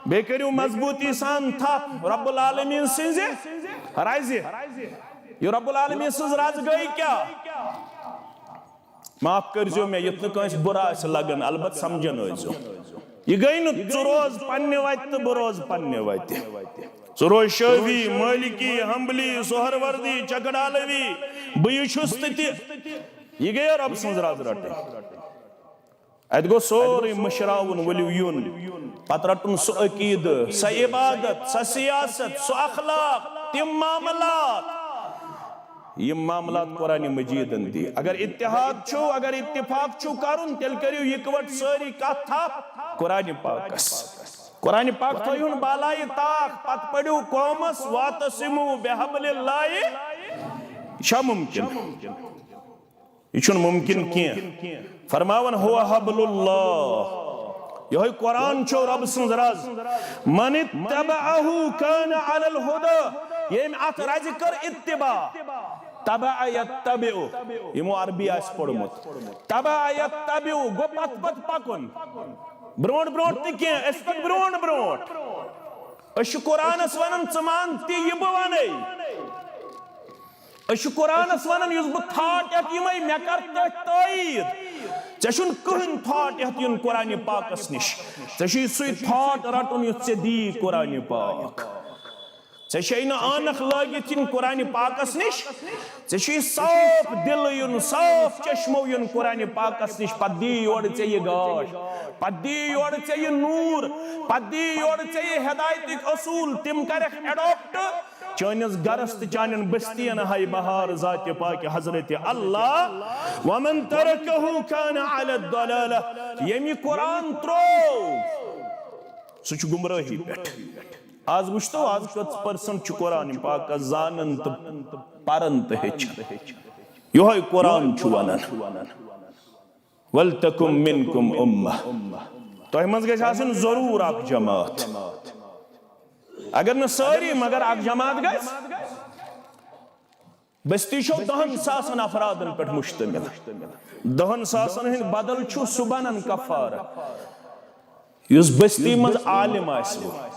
بیٚیہِ کٔرِو مضبوٗطی سان تھپھ رب العالمین سٕنٛزِ رزِ۔ یہِ رب العالمین سٕنٛز رز گٔے کیٛاہ؟ معاف کٔرۍزیو مےٚ، یُتھ نہٕ کٲنٛسہِ بُرٕ آسہِ لگان، البتہ سمجھان ٲسۍزیو۔ یہِ گٔے نہٕ ژٕ روز پننہِ وتہِ تہٕ بہٕ روز پننہِ وتہِ۔ ژٕ روز شٲفی، مٲلکی، حنبلی، سہروردی، چکڈالوی، بہٕ یہِ چھُس تہِ تہِ۔ یہِ گٔیے رۄب سٕنٛز رز رٹٕنۍ۔ اتہِ گوٚو سورُے مٔشراوُن، ؤلِو یُن۔ پتہٕ رٹُن سُہ عقیدٕ، سۄ عبادت، سۄ سیاست، سُہ اخلاق، تِم معاملات، یِم معاملات قرآن مجیدن دِ۔ اگر اتحاد چھُو، اگر اتفاق چھُو کرُن، تیٚلہِ کٔرِو یِکوٹ سٲری کتھ تھپھ قرآن پاکس۔ قرآن پاک تھٲیہُن بالایہِ طاق، پتہٕ پٔرِو قومس "واعتصموا بحبل اللہ"۔ یہِ چھا ممکن؟ یہِ چھُنہٕ ممکن کینٛہہ۔ فرماوان، "ہو حبل اللہ"، یِہوٚے قرآن چھُ رۄب سٕنٛز رز۔ "من اتبعہ کان علی الہدی"، ییٚمۍ اتھ رزِ کٔر اتباع، تبع یتبع، یِمو عربی آسہِ پوٚرمُت، تبع یتبع گوٚو پتہٕ پتہٕ پکُن، برونٛٹھ برونٛٹھ تہِ کینٛہہ، أسۍ پکھ برونٛٹھ برونٛٹھ۔ أسۍ چھِ قرآنس ونان، "ژٕ مان تہِ یہِ بہٕ ونَے"۔ أسۍ چھِ قرآنس ونان، یُس بہٕ تھاٹ یتھ یِمے، مےٚ کر تٔتھۍ تٲیید۔ ژےٚ چھُنہٕ کٕہٕنۍ تھاٹ یتھ یُن قرآن پاکس نِش۔ ژےٚ چھُے سُے تھاٹ رٹُن یُتھ ژےٚ دی قرآن پاک۔ ژےٚ چھے نہٕ عٲنکھ لٲگِتھ یِن قرآن پاکس نِش۔ ژےٚ چھُے صاف دِلہٕ یُن، صاف چشمو یُن قرآن پاکس نِش۔ پتہٕ دی یورٕ ژےٚ یہِ گاش، پتہٕ دی یورٕ ژےٚ یہِ نوٗر، پتہٕ دی یورٕ ژےٚ یہِ ہدایتٕکۍ اصوٗل، تِم کرکھ adopt۔ چٲنِس گرس تہٕ چانٮ۪ن بستین ہاوِ بہار ذاتِ پاکِ حضرت اللہ۔ ومن ترکہ کان علی الضلالہ، ییٚمۍ یہِ قرآن تروو، سُہ چھُ گمرٲہی پٮ۪ٹھ۔ آز وٕچھتو، آز کٔژ پٔرسنٹ چھُ قرآن پاکس زانان تہٕ پران تہٕ ہیٚچھان؟ یِہوٚے قرآن چھُ ونان، "ولتکم منکم امہ"، تۄہہِ منٛز گژھِ آسٕنۍ ضروٗر اکھ جماعت۔ اگر نہٕ سٲری، مگر اکھ جماعت گژھِ۔ بستی چھو دہن ساسن افرادن پٮ۪ٹھ مشتمل۔ دہن ساسن ہٕنٛدۍ بدل چھُ سُہ بنان کفارہ۔ یُس بستی منٛز عالم آسہِ وٕ،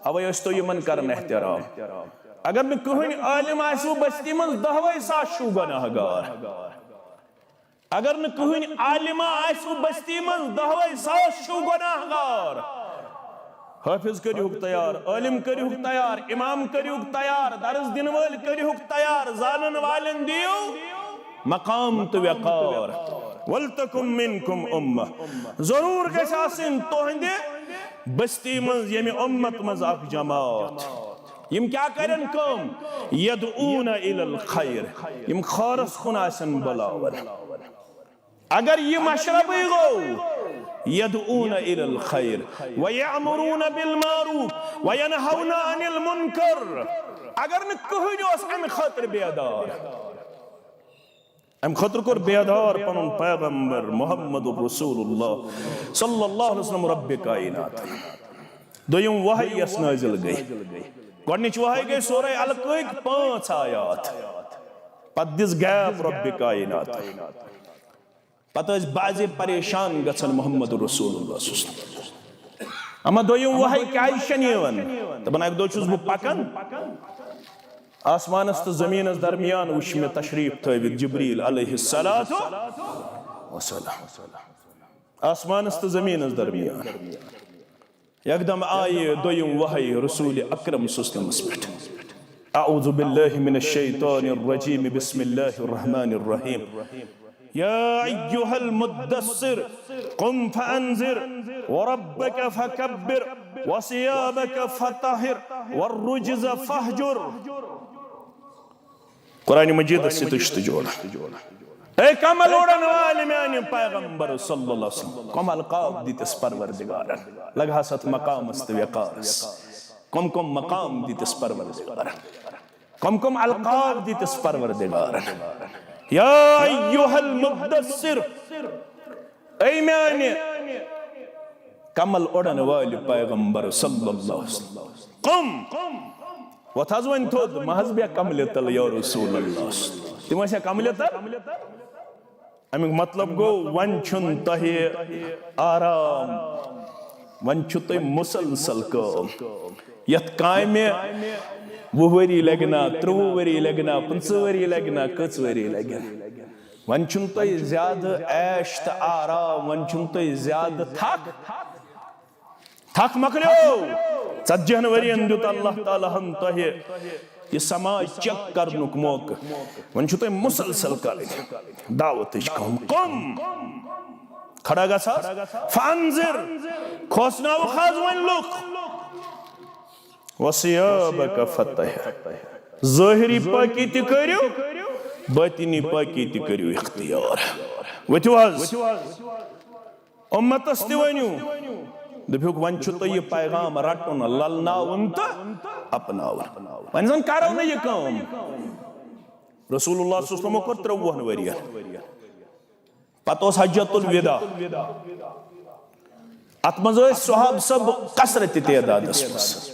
اوے ٲسۍ تو یِمن کران احترام۔ اگر نہٕ کٕہٕنۍ عالم آسہِ وٕ بستی منٛز، دہوے ساس چھُو گۄناہ گار۔ اگر نہٕ کٕہٕنۍ عالمہ آسہِ وٕ بستی منٛز، دہوے ساس چھُو گۄناہ گار۔ حٲفظ کٔرِہُکھ تیار، عٲلِم کٔرِہُکھ تیار، اِمام کٔرِہُکھ تیار، درس دِنہٕ وٲلۍ کٔرِہُکھ تیار، زانن والٮ۪ن دِیِو مقام تہٕ وقار۔ "ولتکم منکم امہ"، ضروٗر گژھِ آسٕنۍ تُہنٛدِ بستی منٛز، ییٚمہِ اُمت منٛز اکھ جماعت۔ یِم کیٛاہ کرن کٲم؟ "یدعون الی الخیر"، یِم خٲرس کُن آسن بُلاوان۔ اگر یہِ مشربٕے گوٚو، "یدعون الی الخیر ویأمرون بالمعروف وینہون عن المنکر"، اگر نہٕ کٕہٕنۍ اوس امہِ خٲطرٕ بیدار، امہِ خٲطرٕ کوٚر بیدار پنُن پیغمبر محمد رسول اللہ صلی اللہ علیہ وسلم رب کائنات۔ دوٚیِم وحی یۄس نٲزِل گٔے، گۄڈٕنِچ وحی گٔے سورہ علقٕکۍ پانٛژھ آیات، پتہٕ دِژ gap رب کائنات۔ پتہٕ ٲسۍ بعضے پریشان گژھان محمد رسول اللہ صلی اللہ علیہ وسلم۔ اما دوٚیِم وحی کیازِ چھنہٕ یِوان؟ دپان، اکہِ دۄہ چھُس بہٕ پکان، آسمانس تہٕ زٔمیٖنس درمیان وٕچھ مےٚ تشریف تھٲوِتھ جبریل علیہ الصلوۃ والسلام۔ آسمانس تہٕ زٔمیٖنس درمیان۔ یکدم آیہِ دوٚیِم وحی رسول اکرم صلی اللہ علیہ وسلمس پٮ۪ٹھ۔ اعوذ باللہ من الشیطان الرجیم، بسم اللہ الرحمن الرحیم۔ یا ایھا المدثر، قم فانذر، وربک فکبر، وثیابک فطہر، والرجز فہجر۔ قرآن مجیدس سۭتۍ چھُ جوڑان۔ اے کمل اوڑن والہِ میانہِ پیغمبر صلی اللہ علیہ وسلم، کم القاب دِتِس پروردگارن، لگہس اتھ مقامس تہٕ وقارس۔ کم کم مقام دِتِس پروردگارن، کم کم القاب دِتِس پروردگارن۔ یا ایھا المدثر، اے میانہِ کمل اوڑن والہِ پیغمبر صلی اللہ علیہ وسلم، قم، وۄتھ حظ وۄنۍ تھوٚد، مہ حظ بیٚہہ کملہِ تل یا رسول اللہ۔ تِم ٲسیا کملہِ تل؟ امیُک مطلب گوٚو، وۄنۍ چھُنہٕ تۄہہِ آرام، وۄنۍ چھُ تۄہہِ مسلسل کٲم۔ یتھ کامہِ وُہ ؤری لگہِ نا، ترٛوٚوُہ ؤری لگہِ نا، پٕنٛژٕہ ؤری لگہِ نا، کٔژ ؤری لگہِ؟ وۄنۍ چھُنہٕ تۄہہِ زیادٕ عیش تہٕ آرام، وۄنۍ چھُنہٕ تۄہہِ زیادٕ تھکھ۔ تھکھ مۄکلیو۔ ژتجی ہن ؤرین دیُت اللہ تعالیٰ ہن تۄہہِ یہِ سماج چیک کرنُک موقعہٕ۔ وۄنۍ چھُو تۄہہِ مسلسل کرٕنۍ دعوتٕچ کٲم۔ قم، کھڑا گژھ حظ، فانذر، کھوژناوُکھ حظ وۄنۍ لُکھ۔ وثیابک فطہر، ظٲہری پٲکی تہِ کٔرِو، باطنی پٲکی تہِ کٔرِو اختیار۔ ؤتھِو حظ۔ اُمتس تہِ ؤنِو، دٔپِوکھ، وۄنۍ چھُ تۄہہِ یہِ پیغام رٹُن، للناوُن تہٕ اپناوُن۔ وۄنۍ زن کرو نہٕ یہِ کٲم۔ رسول اللہ صلی اللہ علیہ وسلم کوٚر ترٛوٚوُہن ؤرین۔ پتہٕ اوس حجۃ الوداع۔ اتھ منٛز ٲسۍ صحابہٕ سب کثرت تعدادس منٛز۔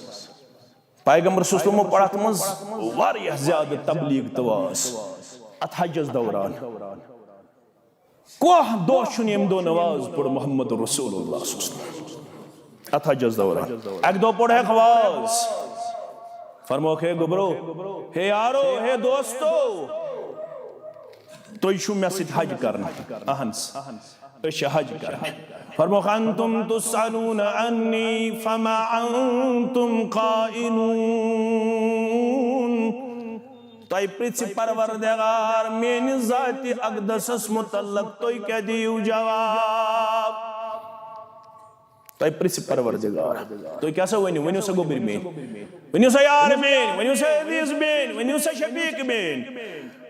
پیغمبر صلی اللہ علیہ وسلم پوٚر اتھ منٛز واریاہ زیادٕ تبلیغ تہٕ واز اتھ حجس دوران۔ کانٛہہ دۄہ چھُنہٕ ییٚمہِ دۄہ نہٕ واز پوٚر محمد رسول اللہ صلی اللہ علیہ وسلم۔ اتھ حجس دوران اکہِ دۄہ پوٚر ہیٚکھ واز۔ فرموکھ، ہے گوٚبرو، ہے یارو، ہے دوستو، تُہۍ چھِو مےٚ سۭتۍ حج کرنہِ؟ اہن سا، أسۍ چھِ حج کرنہِ۔ فرموکھ، انتم تسألون عنی فما انتم قائلون۔ تۄہہِ پرژھِ پروردگار میٲنِس ذاتِ اقدسس متعلق، تُہۍ کیٛاہ دِیِو جواب؟ تۄہہِ پرژھِ پروردگار، تُہۍ کیٛاہ سا ؤنِو؟ ؤنِو سا گوٚبٕرۍ میٲنۍ، ؤنِو سا یار میٲنۍ، ؤنِو سا عزیز میٲنۍ، ؤنِو سا شفیق میٲنۍ۔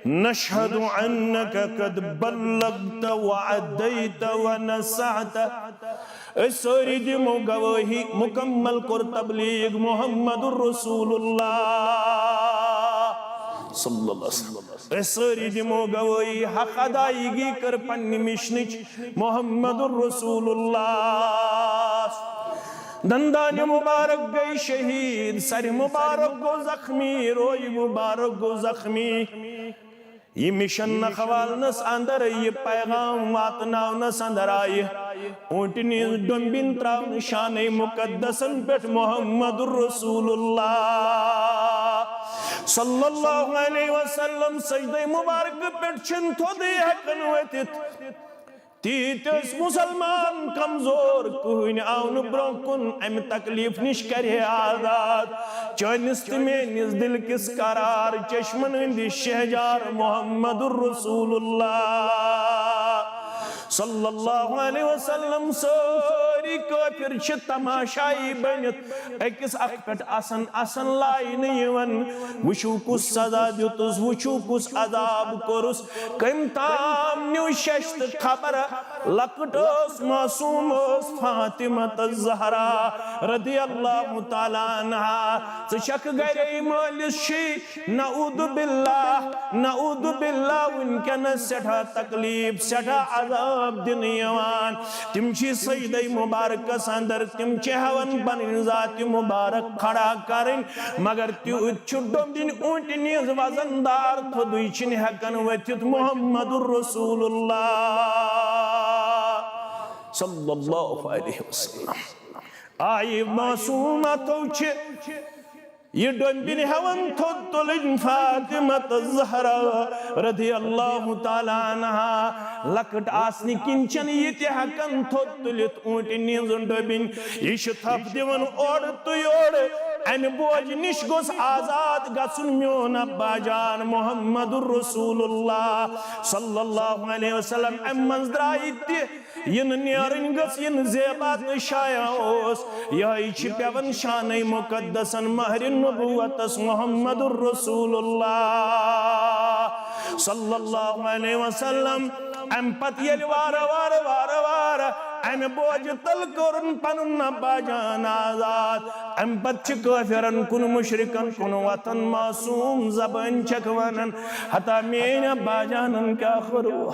نشہد انک قد بلغت وادیت ونصحت۔ أسۍ سٲری دِمو گوٲہی، مُکمل کوٚر تبلیغ محمد رسول اللہ صلی اللہ علیہ وسلم۔ أسۍ سٲری دِمو گوٲہی، حق ادائیگی کٔر پننہِ مشنٕچ محمد رسول اللہ۔ دندانِ مبارک گٔے شہید، سرِ مبارک گوٚو زخمی، روے مبارک گوٚو زخمی۔ یہِ مشن نکھوالنس اندر، یہِ پیغام واتناونس اندر آیہِ اوٗنٹنہِ ہٕنٛز ڈومبِنۍ تراونہٕ شانہ مقدسن پٮ۪ٹھ محمد رسول اللہ صلی اللہ علیہ وسلم۔ سجدہ مبارک پٮ۪ٹھ چھِنہٕ تھوٚدُے ہٮ۪کان ؤتھِتھ۔ تیٖتۍ ٲسۍ مسلمان کمزور، کٕہٕنۍ آو نہٕ برونٛہہ کُن امہِ تکلیف نِش کرِ ہے آزاد۔ چٲنِس تہٕ میٲنِس دِل کِس قرار چشمن ہٕنٛدِ شہجار محمد رسول اللہ صلی اللہ علیہ وسلم۔ سٲری کٲفِر چھِ تماشایی بٔنِتھ أکِس اکھ پٮ۪ٹھ اسن اسن لاینہٕ یِوان۔ وٕچھِو کُس سزا دیُتُس، وٕچھِو کُس عذاب کوٚرُس۔ کٔمۍ تام نیوٗ شیٚش تہٕ خبر، لۄکٕٹ ٲس، معصوم ٲس فاطمہ الزہرا رضی اللہ تعالیٰ عنہا۔ ژٕ چھکھ گرے مٲلِس شی، نعوذ باللہ، نعوذ باللہ، وٕنکیٚنس سٮ۪ٹھاہ تکلیف، سٮ۪ٹھاہ عذاب دِنہٕ یِوان۔ تِم چھِ سجدے مبارکس اندر، تِم چھِ ہٮ۪وان پنٕنۍ ذاتِ مبارک کھڑا کرٕنۍ، مگر تیوٗت چھُ ڈومبِنۍ اوٗنٹنہِ ہٕنٛز وزن دار تھوٚدُے چھِنہٕ ہٮ۪کان ؤتھِتھ محمد رسول اللہ صلی اللہ علیہ وسلم۔ آیہِ معصوم اتھو چھِ یہِ ڈومبِنۍ ہٮ۪وان تھوٚد تُلٕنۍ فاطمہ الزہرا رضی اللہ تعالیٰ عنہا۔ لۄکٕٹ آسنہٕ کِنۍ چھَنہٕ یہِ تہِ ہٮ۪کان تھوٚد تُلِتھ اوٗنٹنہِ ہٕنٛز ڈومبِنۍ۔ یہِ چھِ تھپھ دِوان اورٕ تہٕ یورٕ۔ امہِ بوجہِ نِش گوٚژھ آزاد گژھُن میون ابا جان محمد رسول اللہ صلی اللہ علیہ وسلم۔ امہِ منٛز درٛایہِ تہِ یِنہٕ نیرٕنۍ گٔژھ، یِنہٕ زیبا تہٕ شایع اوس۔ یِہوٚے چھِ پٮ۪وان شانَے مُقدسَن مہرِ نبوتَس محمد رسول اللہ صلی اللہ علیہ وسلم۔ اَمہِ پتہٕ ییٚلہِ وارٕ وارٕ، وارٕ وارٕ اَمہِ بوجہِ تَل کوٚرُن پَنُن ابا جان آزاد، اَمہِ پتہٕ چھِ کٲفِرَن کُن، مُشرِکَن کُن وۄتھان، معصوٗم زبٲنۍ چھَکھ وَنان، ہتا میٛٲنۍ ابا جانَن کیٛاہ کوٚروٕ؟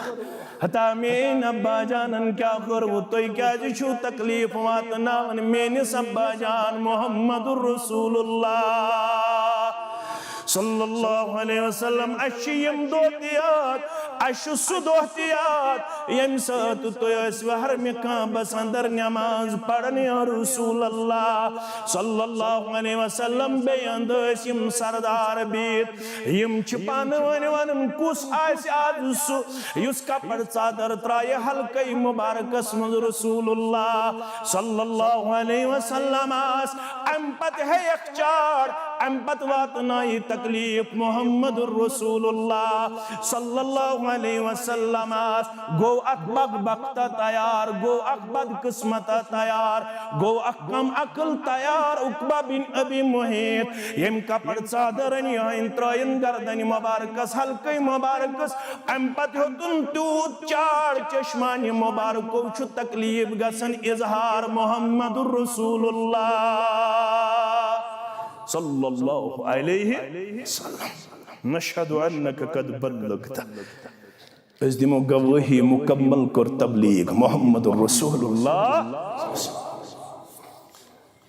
ہتا میٛٲنۍ ابا جانن کیٛاہ کوٚروٕ؟ تُہۍ کیٛازِ چھِو تکلیف واتناوان میٛٲنِس ابا جان محمد رسول اللہ صلی اللہ علیہ وسلم؟ اَسہِ چھِ یِم دۄہ تہِ یاد، اَسہِ چھُ سُہ دۄہ تہِ یاد، ییٚمہِ ساتہٕ تُہۍ ٲسوٕ حرمِ کعبس اندر نماز پران، یا رسول اللہ صلی اللہ علیہ وسلم۔ بیٚیہِ اندٕ ٲسۍ یِم سردار بِہِتھ، یِم چھِ پانہٕ ؤنۍ ونان، کُس آسہِ آز سُہ یُس کپر ژادر ترایہِ حلقے مبارکس منٛز رسول اللہ صلی اللہ علیہ وسلمس؟ امہِ پتہٕ ہیٚیکھ چاڑ، امہِ پتہٕ واتنایہِ تکلیف محمد رسول اللہ صلی اللہ علیہ وسلمس۔ گوٚو اکھ بدبخت تیار، گوٚو اکھ بدقسمت تیار، گوٚو اکھ کم عقل تیار، عقبہ بن ابی معیط، ییٚمۍ کپر ژادر أنۍ، یہِ أنۍ ترٲیِن گردنہِ مبارکس، حلقے مبارکس۔ امہِ پتہٕ ہیوٚتُن تیوٗت چاڑ، چشمانہِ مبارکو چھُ تکلیف گژھان اظہار محمد رسول اللہ صلی اللہ علیہ وسلم۔ نشہد انک قد بلغت۔ أسۍ دِمو گوٲہی، مکمل کوٚر تبلیغ محمد رسول اللہ۔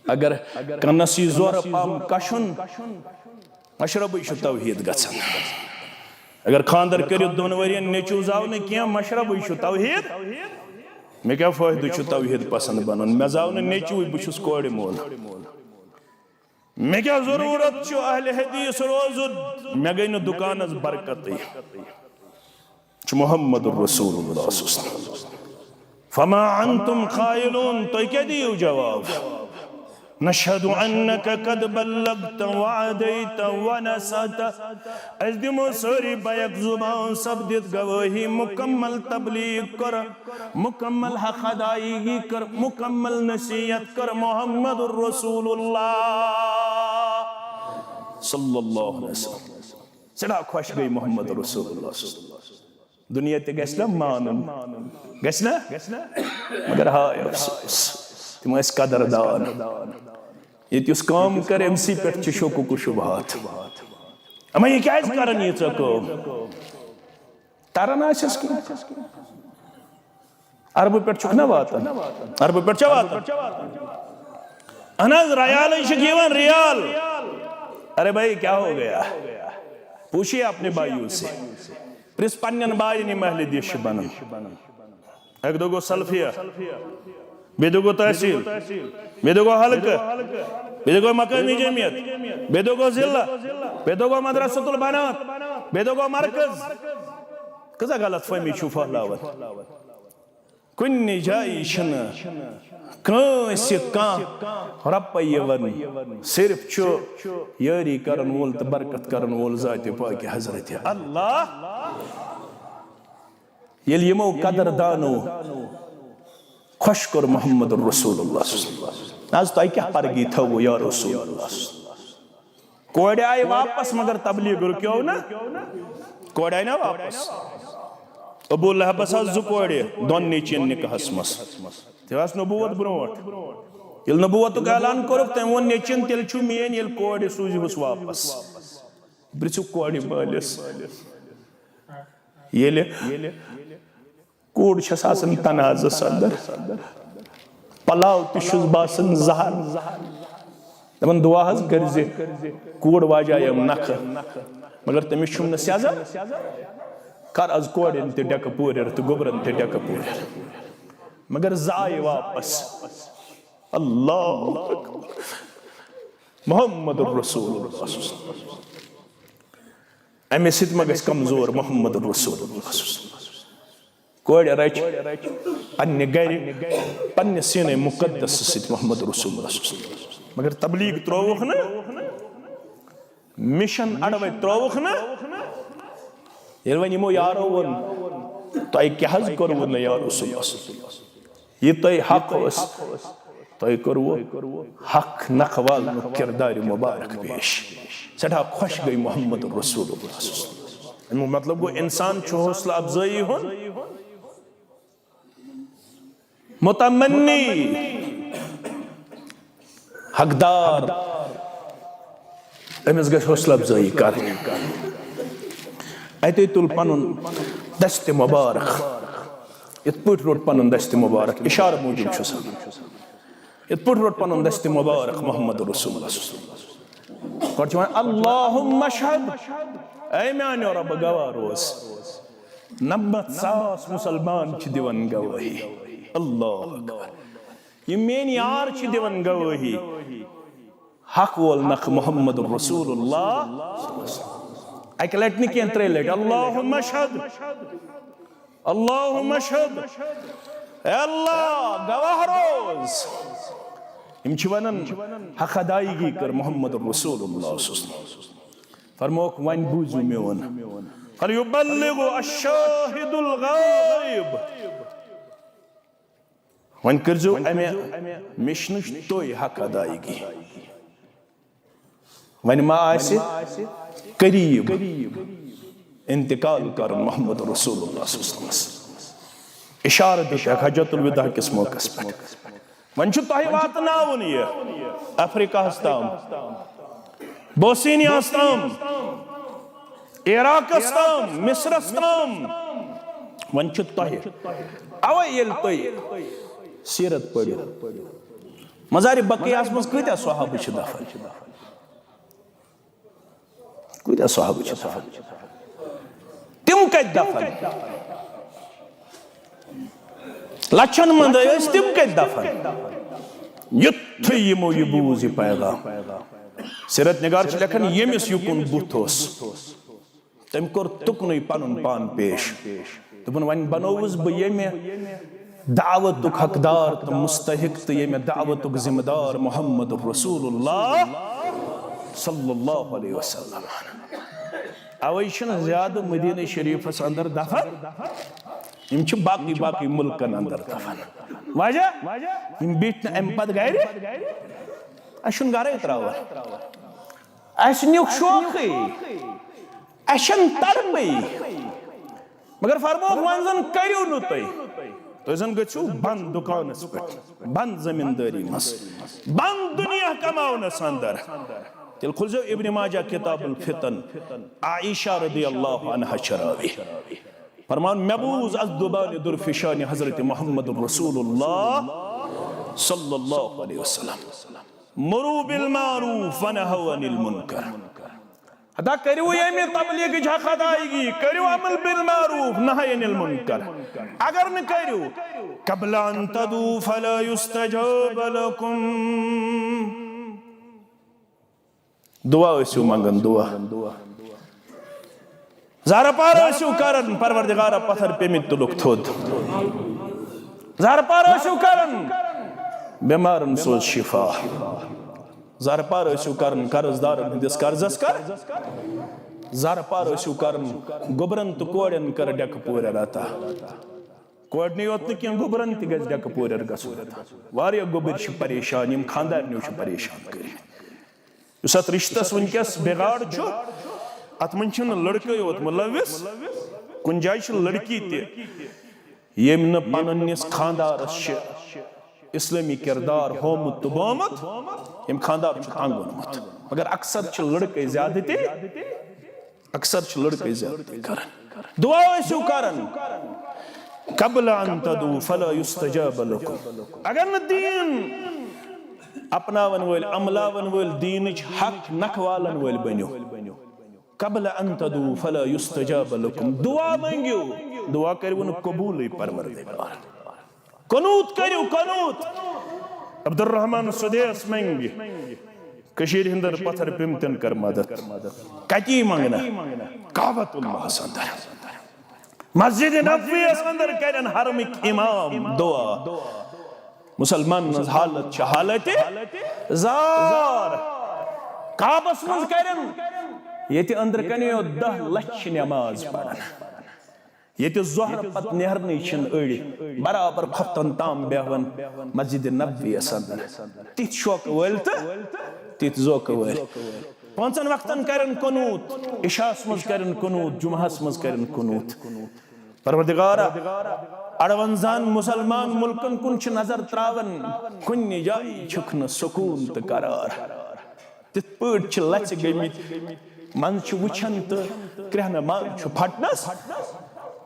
اگر کنس یی زورٕ پہم کشُن، مشربٕے چھُ توحید گژھان۔ اگر خاندر کٔرِتھ دۄن ؤرین نیٚچو زاو نہٕ کینٛہہ، مشربٕے چھُ توحید۔ مےٚ کیٛاہ فٲیدٕ چھُ توحید پسند بنُن؟ مےٚ زاو نہٕ نیٚچوٕے، بہٕ چھُس کورِ مول۔ مےٚ کیٛاہ ضروٗرت چھُ اہلِ حدیث روزُن؟ مےٚ گٔے نہٕ دُکانس برکتٕے۔ چھُ محمد رسول اللہ صلی اللہ علیہ وسلم۔ فما انتم قائلون، تُہۍ کیٛاہ دِیِو جواب؟ نشہد انک قد بلغت وادیت ونصحت۔ أسۍ دِمو سٲری بیک زبان سپدِتھ گوٲہی، مکمل تبلیغ کٔر، مکمل حق ادائیگی کٔر، مکمل نصیحت کٔر محمد رسول اللہ صلی اللہ علیہ وسلم۔ سٮ۪ٹھاہ خۄش گٔے محمد رسول اللہ صلی اللہ علیہ وسلم۔ دُنیا تہِ گژھِ نا مانُن، گژھِ نا؟ مگر ہاے افسوس، تِم ٲسۍ قدردان۔ ییٚتہِ یُس کٲم کَرِ، أمۍ سٕے پٮ۪ٹھ چھِ شکوک و شبہات۔ اما یہِ کیٛازِ کَران ییٖژاہ کٲم؟ تران آسٮ۪س کینٛہہ؟ عربہٕ پٮ۪ٹھ چھُکھ نہ واتان؟ عربہٕ پٮ۪ٹھ چھا واتان؟ اہن حظ، ریالٕے چھِکھ یِوان، ریال۔ ارے بھائی، کیا ہو گیا؟ پوچھیے اپنے بھائیوں سے۔ پرٛژھ پننٮ۪ن باین، یِم اہل دیش چھِ بنان۔ اکہِ دۄہ گوٚو سلفیہ، بیٚیہِ دۄہ گوٚو تحصیل، بیٚیہِ دۄہ گوٚو حلقہٕ، بیٚیہِ دۄہ گوٚو مقٲمی جمعیت، بیٚیہِ دۄہ گوٚو ضلع، بیٚیہِ دۄہ گوٚو مدرسۃ البنات، بیٚیہِ دۄہ گوٚو مرکز۔ کۭژاہ غلط فہمی چھُو پھٔہلاوان؟ کُنہِ جایہِ چھُنہٕ کٲنٛسہِ کانٛہہ رۄپَے یِوان، صرف چھُ یٲری کرن وول تہٕ برکت کرن وول ذاتِ پاکِ حضرت اللہ۔ ییٚلہِ یِمو قدردانو خۄش کوٚر محمد رسول اللہ صلی اللہ علیہ وسلم۔ از تۄہہِ کیٛاہ پرگی تھٲوٕ یا رسول اللہ؟ کورِ آیہِ واپس، مگر تبلیغ رُکیو نہٕ۔ کورِ آیہِ نا واپس؟ ابو لہبس آسہٕ زٕ کورِ، دۄن نیٚچوٮ۪ن نکاحس منٛز۔ تٔمۍ آسہٕ نبوت برونٛٹھ۔ ییٚلہِ نبوتُک اعلان کوٚرُکھ، تٔمۍ ووٚن نیٚچوٮ۪ن، "تیٚلہِ چھُو میٲنۍ، ییٚلہِ کورِ سوٗزِہُس واپس۔" پرٛژھِو کورِ مٲلِس۔ ییٚلہِ کوٗر چھَس آسان تنازَس اندر، پلاو تہِ چھُس باسان زہر۔ دَپان، "دُعا حظ کٔرزِ، کوٗر واجایَم نکھٕ، مگر تٔمِس چھُم نہٕ سیٚزر۔ کر از کورٮ۪ن تہِ ڈٮ۪کہٕ پوٗرٮ۪ر تہٕ گوٚبرن تہِ ڈٮ۪کہٕ پوٗرٮ۪ر۔" مگر زٕ آیہِ واپس۔ اللہ اکبر۔ محمد رسول اللہ۔ امہِ سۭتۍ ما گژھِ کمزور محمد رسول اللہ؟ کورِ رچہِ پننہِ گرِ، پننہِ سیٖنَے مُقدس سۭتۍ محمد رسول اللہ صلی اللہ علیہ وسلم۔ مگر تبلیغ ترٛووُکھ نہٕ، مِشن اَڑٕ وَتہِ ترٛووُکھ نہٕ۔ ییٚلہِ وۄنۍ یِمو یارو ووٚن، "تۄہہِ کیٛاہ حظ کوٚروٕ نہٕ یا رسول اللہ؟" یہِ تۄہہِ حق اوس، تۄہہِ کوٚروٕ حق نکھٕ والنُک کردارِ مبارک پیش۔ سٮ۪ٹھاہ خۄش گٔے محمد رسول اللہ۔ اَمیُک مطلب گوٚو، اِنسان چھُ حوصلہٕ افزٲیی ہُنٛد متمنی، حقدار، أمِس گژھِ حوصلہٕ افزٲیی کرٕنۍ۔ اَتے تُل پنُن دستِ مبارک، یِتھ پٲٹھۍ روٚٹ پنُن دستِ مبارک، اِشارٕ موٗجوٗب چھُس۔ یِتھ پٲٹھۍ روٚٹ پنُن دستِ مبارک محمد رسول اللہ۔ گۄڈٕ چھُ وَنان، "اللہم اشہد"، اے میانیو رۄبہٕ، گواہ روز۔ نَمَتھ ساس مُسلمان چھِ دِوان گوٲہی۔ اللہ اکبر۔ یِم میٲنۍ یار چھِ دِوان گوٲہی۔ حق وول نکھٕ محمد رسول اللہ۔ اکہِ لٹہِ نہٕ کینٛہہ، ترٛیٚیہِ لٹہِ۔ اللہم اشہد، اللہم اشہد۔ اے اللہ، گواہ روز۔ یِم چھِ ونان، حق ادائیگی کٔر محمد رسول اللہ صلی اللہ علیہ وسلم۔ فرموکھ، وۄنۍ بوٗزِو میون۔ فلیبلغ الشاہد الغائب۔ وۄنۍ کٔرزیو امہِ مِشنٕچ تُہۍ حق ادائیگی۔ وۄنۍ ما آسہِ قریب انتقال کرُن محمد رسول اللہ صلی اللہ علیہ وسلمس؟ اشارٕ دیُت حجۃ الوداع کِس موقعس پٮ۪ٹھ۔ وۄنۍ چھُ تۄہہِ واتناوُن یہِ افریقہس تام، بوسینیاہس تام، عراقس تام، مصرس تام۔ وۄنۍ چھُ تۄہہِ، اوے ییٚلہِ تُہۍ سیرت پٔرِو، مزارِ بقیعس منٛز کۭتیاہ صحابہٕ چھِ دفن؟ کۭتیاہ صحابہٕ چھِ دفن؟ تِم کتہِ دفن؟ لچھن منٛز ٲسۍ تِم کتہِ دفن؟ یُتھُے یِمو یہِ بوٗز، یہِ پیغام، سیرت نگار چھِ لیکھان، ییٚمِس یُکُن بُتھ اوس، تٔمۍ کوٚر تُکنُے پنُن پان پیش۔ دوٚپُن، وۄنۍ بنووُس بہٕ ییٚمہِ دعوتُک حقدار تہٕ مستحق تہٕ ییٚمہِ دعوتُک ذمہٕ دار محمد رسول اللہ صلی اللہ علیہ وسلم۔ اوے چھِنہٕ زیادٕ مدینہ شریفس اندر دفن، یِم چھِ باقٕے باقٕے ملکن اندر دفن۔ وجہ، یِم بیٖٹھۍ نہٕ امہِ پتہٕ گرِ، اسہِ چھُنہٕ گرے تراوان۔ اسہِ نیُک شوقٕے، اسہِ چھَنہٕ تڑپٕے۔ مگر فرمووُکھ، وۄنۍ زن کٔرِو نہٕ تُہۍ، تُہۍ زن گٔژھِو بند دُکانس پٮ۪ٹھ، بند زٔمیٖندٲری منٛز، بند دُنیا کماونس اندر۔ تیٚلہِ کھُلزیو ابن ماجہ کتاب الفتن، عائشہ رضی اللہ عنہا چھِ راوی۔ فرمان، مےٚ بوٗز از دُبانہِ درفشانہِ حضرت محمد رسول اللہ صلی اللہ علیہ وسلم، مروا بالمعروف ونہوا عن المنکر۔ ادا کٔرِو ییٚمہِ تبلیغٕچ حق ادائیگی، کٔرِو امر بالمعروف نہی عن المنکر۔ اگر نہٕ کٔرِو، قبل ان تدعوا فلا یستجاب لکم۔ دعا ٲسِو منگان، دعا۔ زارٕ پار ٲسِو کران، پروردگارا پتھر پیٚمٕتۍ تُلُکھ تھوٚد۔ زارٕ پار ٲسِو کران، بیمارن سوز شفا۔ زارٕ پار ٲسِو کران قرض دارن ہٕنٛدِس قرضس کر۔ زارٕ پار ٲسِو کران گوٚبرن تہٕ کورٮ۪ن کر ڈٮ۪کہٕ پورٮ۪ن عطا۔ کورنٕے یوت نہٕ کینٛہہ، گوٚبرن تہِ گژھِ ڈٮ۪کہٕ پورٮ۪ن گژھُن عطا۔ واریاہ گوٚبٕرۍ چھِ پریشان، یِم خانٛدارنیو چھِ پریشان کٔرِتھ۔ یُس اتھ رشتس وٕنکیٚس بگاڑ چھُ، اتھ منٛز چھِنہٕ لڑکے یوت ملوث، کُنہِ جایہِ چھِ لڑکی تہِ، ییٚمۍ نہٕ پننِس خانٛدارس چھِ اسلٲمی کردار ہومُت تہٕ بومُت، ییٚمۍ خانٛدار چھُ تنگ اوٚنمُت۔ مگر اکثر چھِ لڑکے زیادٕ تہِ، اکثر چھِ لڑکے زیادٕ تہِ کران۔ دعا ٲسِو کران، قبل ان تدعوا فلا یستجاب لکم۔ اگر نہٕ دیٖن اپناون وٲلۍ، عملاون وٲلۍ، دیٖنٕچ حق نکھٕ والن وٲلۍ بٔنِو، قبل ان تدعوا فلا یستجاب لکم، دعا منگیو، دعا کٔرِو نہٕ قبولٕے پروردگار۔ قنوت کٔرِو، قنوت۔ عبدالرحمان سدیس منگہِ کٔشیٖرِ ہٕنٛدٮ۪ن پتھر پیمتٮ۪ن کر مدد۔ کتی منگنا؟ کعبۃ اللہ اندر، مسجد نبوی اندر کرن حرمٕکۍ امام دعا۔ مسلمانن ہٕنٛز حالت چھِ حالت زار۔ کعبس منٛز کرن، ییٚتہِ أنٛدرٕ کنہِ یوت دَہ لچھ نٮ۪ماز پران، ییٚتہِ ظہر پتہٕ نیرنٕے چھِنہٕ أڑۍ برابر خۄفتن تام بیہوان مسجد نبویس اندر۔ تِتھۍ شوقہٕ وٲلۍ تہٕ تِتھۍ ذوقہٕ وٲلۍ۔ پانٛژن وقتن کرن قنوت، عشاہس منٛز کرن قنوت، جمعہس منٛز کرن قنوت۔ پروردگارا، اڑونزان مسلمان ملکن کن چھ نظر تراون، کُنہِ جایہِ چھُکھ نہٕ سکون تہٕ قرار۔ تِتھ پٲٹھۍ چھِ لژِ گٔمٕتۍ، منٛزٕ چھِ وٕچھان تہٕ کرٛہنہٕ مل چھُ پھٹنس،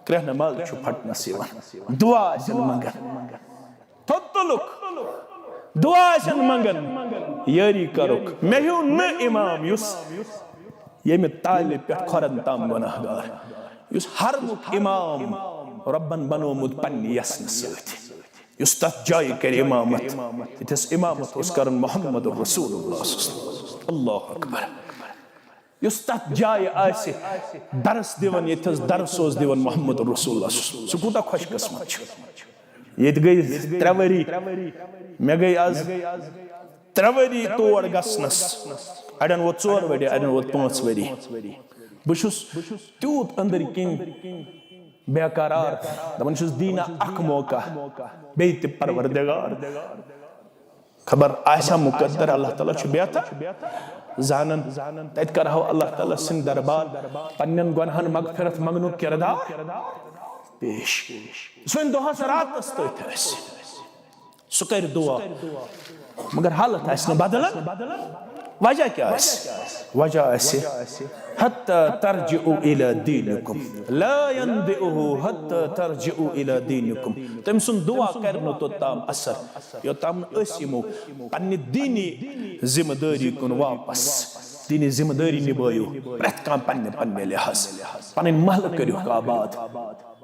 کرٛہنہٕ مل چھُ پھٹنس یِوان۔ دعا آسن منگان۔ تھوٚد تُلُکھ، دعا آسن منگان، یٲری کرُکھ۔ مےٚ ہیوٗ نہٕ امام یُس ییٚمہِ تالہِ پٮ۪ٹھ کھۄرن تام گۄناہ گار، یُس حرمُک امام رۄبن بنومُت پننہِ یژنہٕ سۭتۍ، یُس تتھ جایہِ کرِ امامت، ییٚتھس امامت اوس کران محمد رسول اللہ صلی اللہ علیہ وسلم۔ اللہ اکبر۔ یُس تتھ جایہِ آسہِ درس دِوان، ییٚتھس درس اوس دِوان محمد رسول اللہ صلی اللہ علیہ وسلم، سُہ کوٗتاہ خۄش قسمت چھُ۔ ییٚتہِ گٔے ترٛےٚ ؤری، مےٚ گٔے از ترٛےٚ ؤری تور گژھنس، اڑٮ۪ن ووت ژور ؤری، اڑٮ۪ن ووت پانٛژھ ؤری۔ بہٕ چھُس تیوٗت أنٛدٕرۍ کِنۍ بے قرار، دپان چھُس، دیٖنا اکھ موقع بیٚیہِ تہِ پروردگار۔ خبر آسیا مقدر، اللہ تعالیٰ چھُ بہتر زانان۔ تتہِ کرہو اللہ تعالیٰ سٕنٛدِ دربار پننٮ۪ن گۄنہن مغفرت منگنُک کردار پیش۔ یُس وۄنۍ دۄہس راتس تٔتھۍ آسہِ، سُہ کرِ دعا، مگر حالت آسہِ نہٕ بدلان۔ وجہ کیٛاہ آسہِ؟ وجہ آسہِ، حتی ترجعوا الی دینکم، لا ینبئہ حتی ترجعوا الی دینکم۔ تٔمۍ سُنٛد دعا کرِ نہٕ توٚتام اثر، یوٚتام نہٕ أسۍ یِمو پننہِ دینی ذمہ دٲری کُن واپس۔ دینی ذمہ دٲری نبٲیِو پرٛٮ۪تھ کانٛہہ پننہِ پننہِ لحاظ۔ پنٕنۍ محلہٕ کٔرِہُکھ آباد،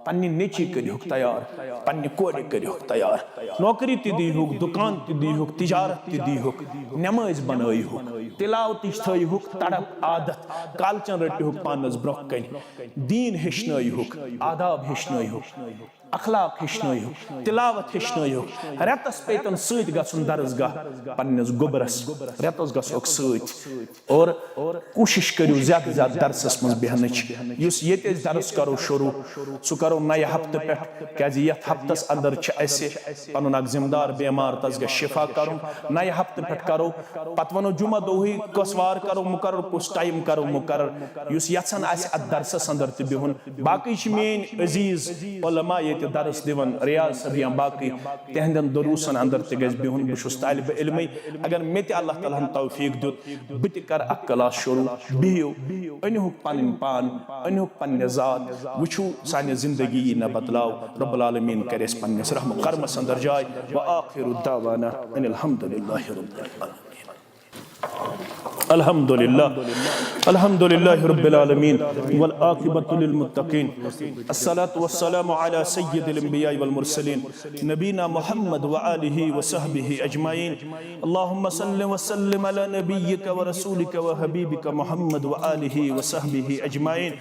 پننہِ نیٚچی کٔرِہُکھ تیار، پننہِ کورِ کٔرِہُکھ تیار، نوکری تہِ دیٖہُکھ، دُکان تہِ دیٖہُکھ، تجارت تہِ دیٖہُکھ، نمٲز بنٲیہُکھ، تلاوتٕچ تھٲیہُکھ تڑپ عادت، کالچن رٔٹِہُکھ پانس برونٛہہ کنہِ، دیٖن ہیٚچھنٲیہُکھ، آداب ہیٚچھنٲیہُکھ، اخلاق ہیٚچھنٲیہُکھ، تلاوت ہیٚچھنٲیہُکھ، رٮ۪تس پیٚتن سۭتۍ گژھُن درس گاہ پننِس گوٚبرس، رٮ۪تس گژھوکھ سۭتۍ۔ اور کوٗشِش کٔرِو زیادٕ زیادٕ درسس منٛز بیٚہنٕچ۔ یُس ییٚتہِ أسۍ درس کرو شروٗع، سُہ کرو نَیہِ ہفتہٕ پٮ۪ٹھ، کیازِ یتھ ہفتس اندر چھِ اسہِ پنُن اکھ ذمہٕ دار بیمار، تس گژھِ شفا کرُن۔ نَیہِ ہفتہٕ پٮ۪ٹھ کرو، پتہٕ ونو جمعہ دۄہٕے کۄس وار کرو مقرر، کُس ٹائم کرو مقرر۔ یُس یژھان آسہِ اتھ درسس اندر تہِ بِہُن، باقٕے چھِ میٲنۍ عزیز علماء ییٚتہِ درس دِوان، ریاض صٲب یا باقٕے، تِہنٛدٮ۪ن دروسن اندر تہِ گژھِ بِہُن۔ بہٕ چھُس طالب علمٕے، اگر مےٚ تہِ اللہ تعالیٰ ہن توفیق دیُت، بہٕ تہِ کرٕ اکھ کلاس شروع۔ بِہِو، أنِہُکھ پنٕنۍ پان، أنِہُکھ پننہِ ذات، وٕچھِو سانہِ زندگی یی نہ بدلاو۔ رب العالمین کرِ اَسہِ پننِس رحم و کرمس اندر جاے۔ وآخر دعوانا ان الحمد للہ رب العالمین۔ الحمد للہ، الحمد للہ رب العالمین، والعاقبۃ للمتقین، الصلاۃ والسلام علی سید الانبیاء والمرسلین، نبینا محمد وآلہ وصحبہ اجمعین۔ اللهم صل وسلم على نبيك ورسولك وحبيبك محمد وآله وصحبه أجمعين.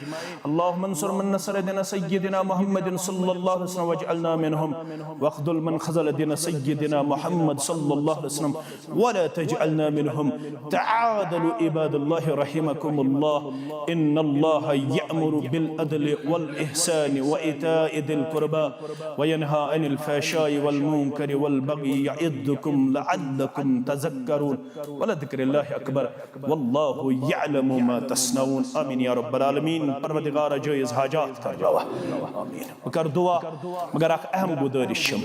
اللهم انصر من نصر دين سيدنا محمد صلى الله عليه وسلم واجعلنا منهم، واخذل من خذل دين سيدنا محمد صلى الله عليه وسلم ولا تجعلنا منهم. تعادلوا عباد الله رحمكم الله. إن الله يأمر بالعدل والإحسان وإيتاء ذي القربى وينهى عن الفحشاء والمنكر والبغي يعظكم لعلكم تذكرون. ولذكر الله أكبر. والله يعلم ما تصنعون. آمين يا رب العالمين. پروردگار جائز حاجات کر روا۔ آمین۔ بہٕ کر دعا، مگر اکھ اہم گزٲرِش چھم۔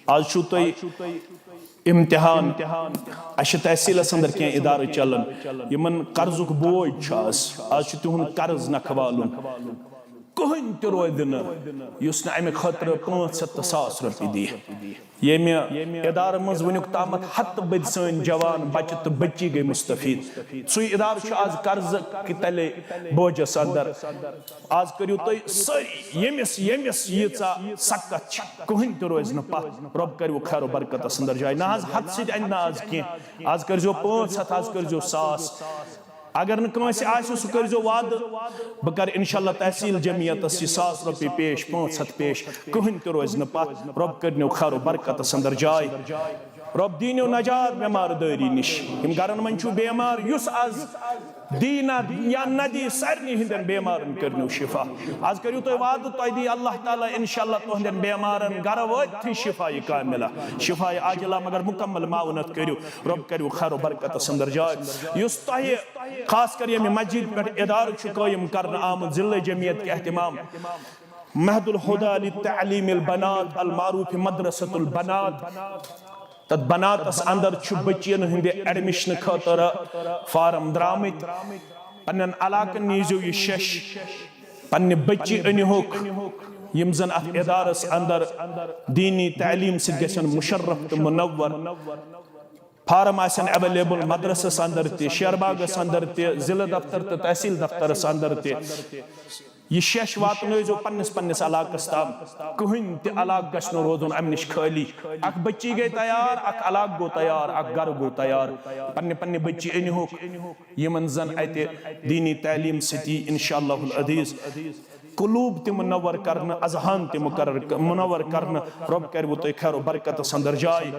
آز چھُو تۄہہِ امتحان۔ اسہِ چھِ تحصیلس اندر کینٛہہ ادارٕ چلان، یِمن قرضُک بوج چھُ آز۔ آز چھُ تِہُنٛد قرض نکھٕ والُن۔ کٕہٕنۍ تہِ روزِ نہٕ یُس نہٕ امہِ خٲطرٕ پانٛژھ ہتھ تہٕ ساس رۄپیہِ دِیہِ۔ ییٚمہِ ادارٕ منٛز وٕنیُک تامتھ ہتہٕ بٔدۍ سٲنۍ جوان بچہِ تہٕ بچی گٔے مستفید، سُے ادارٕ چھُ آز قرضہٕ کہِ تلے بوجس اندر۔ آز کٔرِو تُہۍ سٲری ییٚمِس، ییٚمِس ییٖژاہ سکت چھِ، کٕہٕنۍ تہِ روزِ نہٕ پتھ۔ رۄب کٔرِو خیر و برکتس اندر جاے۔ نہ حظ ہتہٕ سۭتۍ انہِ نہٕ آز کینٛہہ، آز کٔرۍزیو پانٛژھ ہتھ، آز کٔرۍزیو ساس۔ اگر نہٕ کٲنٛسہِ آسہِ، سُہ کٔرۍزیو وعدٕ، بہٕ کرٕ انشاءاللہ تحصیل جمعیتس یہِ ساس رۄپیہِ پیش، پانٛژھ ہتھ پیش، کٕہٕنۍ تہِ روزِ نہٕ پتھ۔ رۄب کٔرنیو خیر و برکتس اندر جاے۔ رۄب دیٖنیو نجات بٮ۪مار دٲری نِش۔ یِم گرن منٛز چھُو بیمار، یُس از دی نہ یا نہ دی، سارنٕے ہٕنٛدٮ۪ن بیمارن کٔرنیو شفا۔ از کٔرِو تُہۍ وعدٕ، تۄہہِ دی اللہ تعالیٰ انشاءاللہ تُہنٛدٮ۪ن بیمارن گرٕ وٲتتھٕے شفا کاملہ، شفا عاجلہ، مگر مکمل معاونت کٔرِو۔ رۄب کٔرِو خیر و برکتس اندر جاے۔ یُس تۄہہِ خاص کر ییٚمہِ مسجد پٮ۪ٹھ ادارٕ چھُ قٲیِم کرنہٕ آمُت، ضلع جمعیت کے اہتمام، محد الہدی لتعلیم البنات المعروف مدرسۃ البنات، تتھ بناتس اندر چھُ بچین ہٕنٛدِ ایڈمشنہٕ خٲطرٕ فارم درامٕتۍ۔ پننٮ۪ن علاقن نیٖزیو یہِ شش، پننہِ بچی أنِہوکھ، یِم زن اتھ ادارس اندر دیٖنی تعلیٖم سۭتۍ گژھن مشرف تہٕ منور۔ فارم آسن اویلیبل مدرسس اندر تہِ، شیر باغس اندر تہِ، ضلع دفتر تہٕ تحصیل دفترس اندر تہِ۔ یہِ شیش واتنٲیزیو پننِس پننِس علاقس تام۔ کٕہٕنۍ تہِ علاقہٕ گژھِ نہٕ روزُن امہِ نِش خٲلی۔ اکھ بچی گٔے تیار، اکھ علاقہٕ گوٚو تیار، اکھ گرٕ گوٚو تیار۔ پننہِ پننہِ بچی أنِہوکھ، یِمن زن اتہِ دیٖنی تعلیٖم سۭتی انشاءاللہ العزیز قلوب تہِ منور کرنہٕ، اذہان تہِ مقرر ک-، منور کرنہٕ۔ رۄب کرِوٕ تۄہہِ خیر و برکتس اندر جاے۔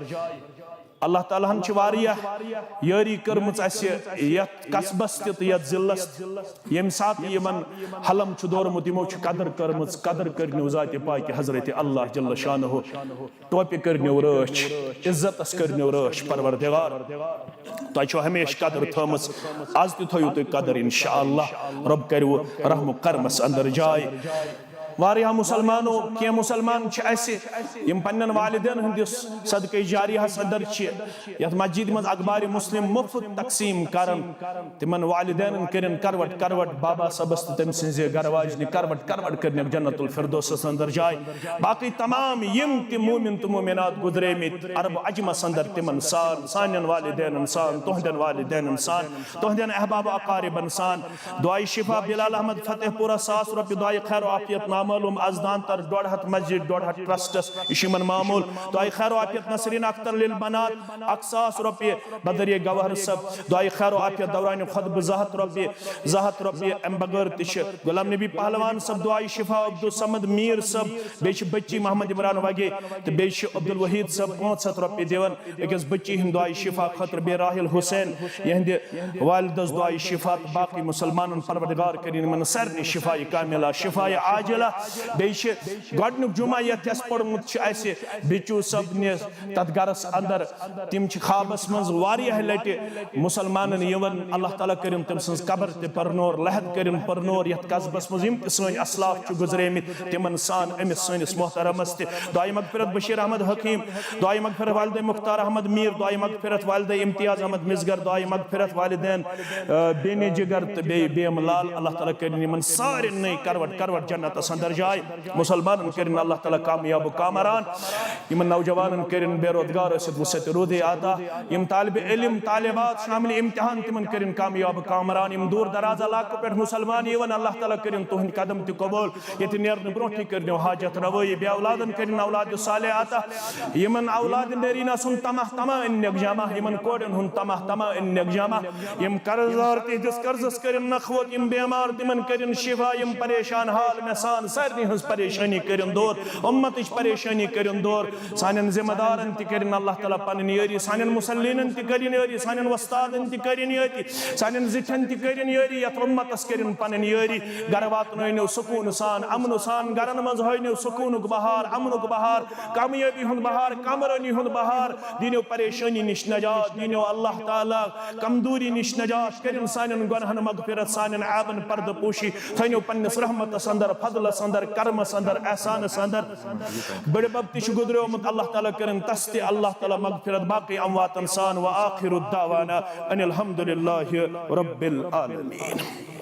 اللہ تعالیٰ ہن چھِ واریاہ یٲری کٔرمٕژ اسہِ یتھ قصبس تہِ تہٕ یتھ ضلعس تہِ۔ ییٚمہِ ساتہٕ یِمن حلم چھُ دورمُت، یِمو چھِ قدر کٔرمٕژ، قدر کٔرنیو ذاتِ پاکہِ حضرت اللہ جل شانہ۔ ٹوپہِ کٔرنیو رٲچھ، عزتس کٔرنیو رٲچھ پروردگار۔ تۄہہِ چھو ہمیشہِ قدر تھٲومٕژ، از تہِ تھٲیِو تُہۍ قدر انشاءاللہ۔ رۄب کٔرِوٕ رحم و کرمس اندر جاے۔ واریاہ مسلمانو، کینٛہہ مسلمان چھِ اسہِ، یِم پننٮ۪ن والدین ہٕنٛدِس صدقے جاریہس اندر چھِ یتھ مسجد منٛز اخبارِ مسلم مفت تقسیٖم کران۔ تِمن والدینن کٔرِن کروٹ کروٹ، بابا صٲبس تہٕ تٔمۍ سٕنزِ گرٕ واجنہِ کروٹ کروٹ کٔرنکھ جنت الفردوسس اندر جاے۔ باقٕے تمام یِم تہِ مومن تہٕ مومنات گُزریمٕتۍ عرب و عجمس اندر، تِمن سان، سانٮ۪ن والدینن سان، تُہنٛدٮ۪ن والدینن سان، تُہنٛدٮ۪ن احباب و اقاربن سان۔ دعائے شفا بلال احمد فتح پورہ، ساس رۄپیہِ۔ دعائے خیر و عافیت نامعلوم ازدان تر ڈۄڈ ہتھ مسجد، ڈۄڈ ہتھ ٹرسٹس، یہِ چھُ یِمن معمول۔ دعائے خیر و عافیت نسرین اختر للبنات، اکھ ساس رۄپیہِ۔ بدریہ گوہر صٲب، دعائے خیر و عافیت دوران خطبہ، زٕ ہتھ رۄپیہِ، زٕ ہتھ رۄپیہِ۔ امہِ بغٲر تہِ چھِ غلام نبی پہلوان صٲب، دعائے شفا عبدالصمد میر صٲب، بیٚیہِ چھِ بچی محمد عمران وگے، تہٕ بیٚیہِ چھِ عبدالوحید صٲب پانٛژھ ہتھ رۄپیہِ دِوان أکِس بچی ہٕنٛدِ دعائے شفا خٲطرٕ، بیٚیہِ راحل حسین، یِہنٛدِ والدس دعائے شفا تہٕ باقٕے مسلمانن۔ پروردگار کٔرِن یِمن سارنٕے شفا کاملہ، شفا عاجلہ، بیٚیہِ چھِ گۄڈٕنیُک جمعہ یَتھ اَسہِ پوٚرمُت چھُ اَسہِ بِچوٗ صٲبنِس تَتھ گَرَس اَندَر، تِم چھِ خوابَس منٛز واریاہ لَٹہِ مُسلمانَن یِوان، اللہ تعالیٰ کٔرِن تٔمۍ سٕنٛز قبر تہِ پرنور، لحد کٔرِن پرنور یَتھ قصبَس منٛز، یِم تہِ سٲنۍ اسلاف چھِ گُزریمٕتۍ، تِمَن سان أمِس سٲنِس محترمَس تہِ۔ دعائے مغفرت بشیر احمد حکیم، دعائے مغفرت والدہ مختار احمد میر، دعائے مغفرت والدہ امتیاز احمد مصغر، دعائے مغفرت والدین، آ، بیٚنہِ جگر تہٕ بیٚیہِ بیم لال۔ اللہ تعالیٰ کٔرِن یِمَن سارنٕے کروٹ کروٹ جنتَس اَندَر جاے۔ مُسلمانَن کٔرِن اللہ تعالیٰ کامیاب و کامران۔ یِمَن نوجوانَن کٔرِن بے روزگار ٲسِتھ وسعت رُزقی عطا۔ یِم طالب علم، طالبات شامل امتحان، تِمَن کٔرِن کامیاب و کامران۔ یِم دوٗر دراز علاقہٕ پٮ۪ٹھ مُسلمان یِوان، اللہ تعالیٰ کٔرِن تُہٕنٛدۍ قدم تہِ قبول۔ ییٚتہِ نیرنہٕ برونٛٹھٕے کٔرِنو حاجت روٲیی، بے اولادن کٔرِن اولاد صالح عطا۔ یِمن اولاد نیرِنس ہُنٛد طمع طمع أنِنکھ جمع، یِمن کورٮ۪ن ہُنٛد طمع طمع أنِنکھ جمع۔ یِم قرض دار تِہنٛدِس قرضس کٔرِن نکھ ووت، یِم بیمار تِمن کٔرِن شفا، یِم پریشان حال مےٚ سان سارنٕے ہٕنٛز پریشٲنی کٔرِن دوٗر، اُمتٕچ پریشٲنی کٔرِن دوٗر۔ سانٮ۪ن ذمہ دارن تہِ کٔرِن اللہ تعالیٰ پنٕنۍ یٲری، سانٮ۪ن مُصلیٖنن تہِ کٔرِن یٲری، سانٮ۪ن وۄستادن تہِ کٔرِن یٲری، سانٮ۪ن زِٹھٮ۪ن تہِ کٔرِن یٲری، یتھ اُمتس کٔرِن پنٕنۍ یٲری۔ گرٕ واتنٲونو سکوٗن سان، امنہٕ سان، گرن منٛز ہٲونو سکوٗنُک بہار، امنُک بہار، کامیٲبی ہُنٛد بہار، کامرٲنی ہُنٛد بہار۔ دِنو پریشٲنی نِش نجات، دِنو اللہ تعالیٰ کمزوری نِش نجات، کٔرِن سانٮ۪ن گۄنہن مغفرت، سانٮ۪ن عیبن پردٕ پوشی، تھٲینو پننِس رحمتس اندر، فضلس اندر، کرمس اندر، احسانس اندر۔ بٔڑِ بب تہِ چھُ گُزریومُت، اللہ تعالیٰ کٔرِن تس تہِ اللہ تعالیٰ مغفرت، باقٕے امواتن سان۔ وآخر دعوانا ان الحمد للہ رب العالمین۔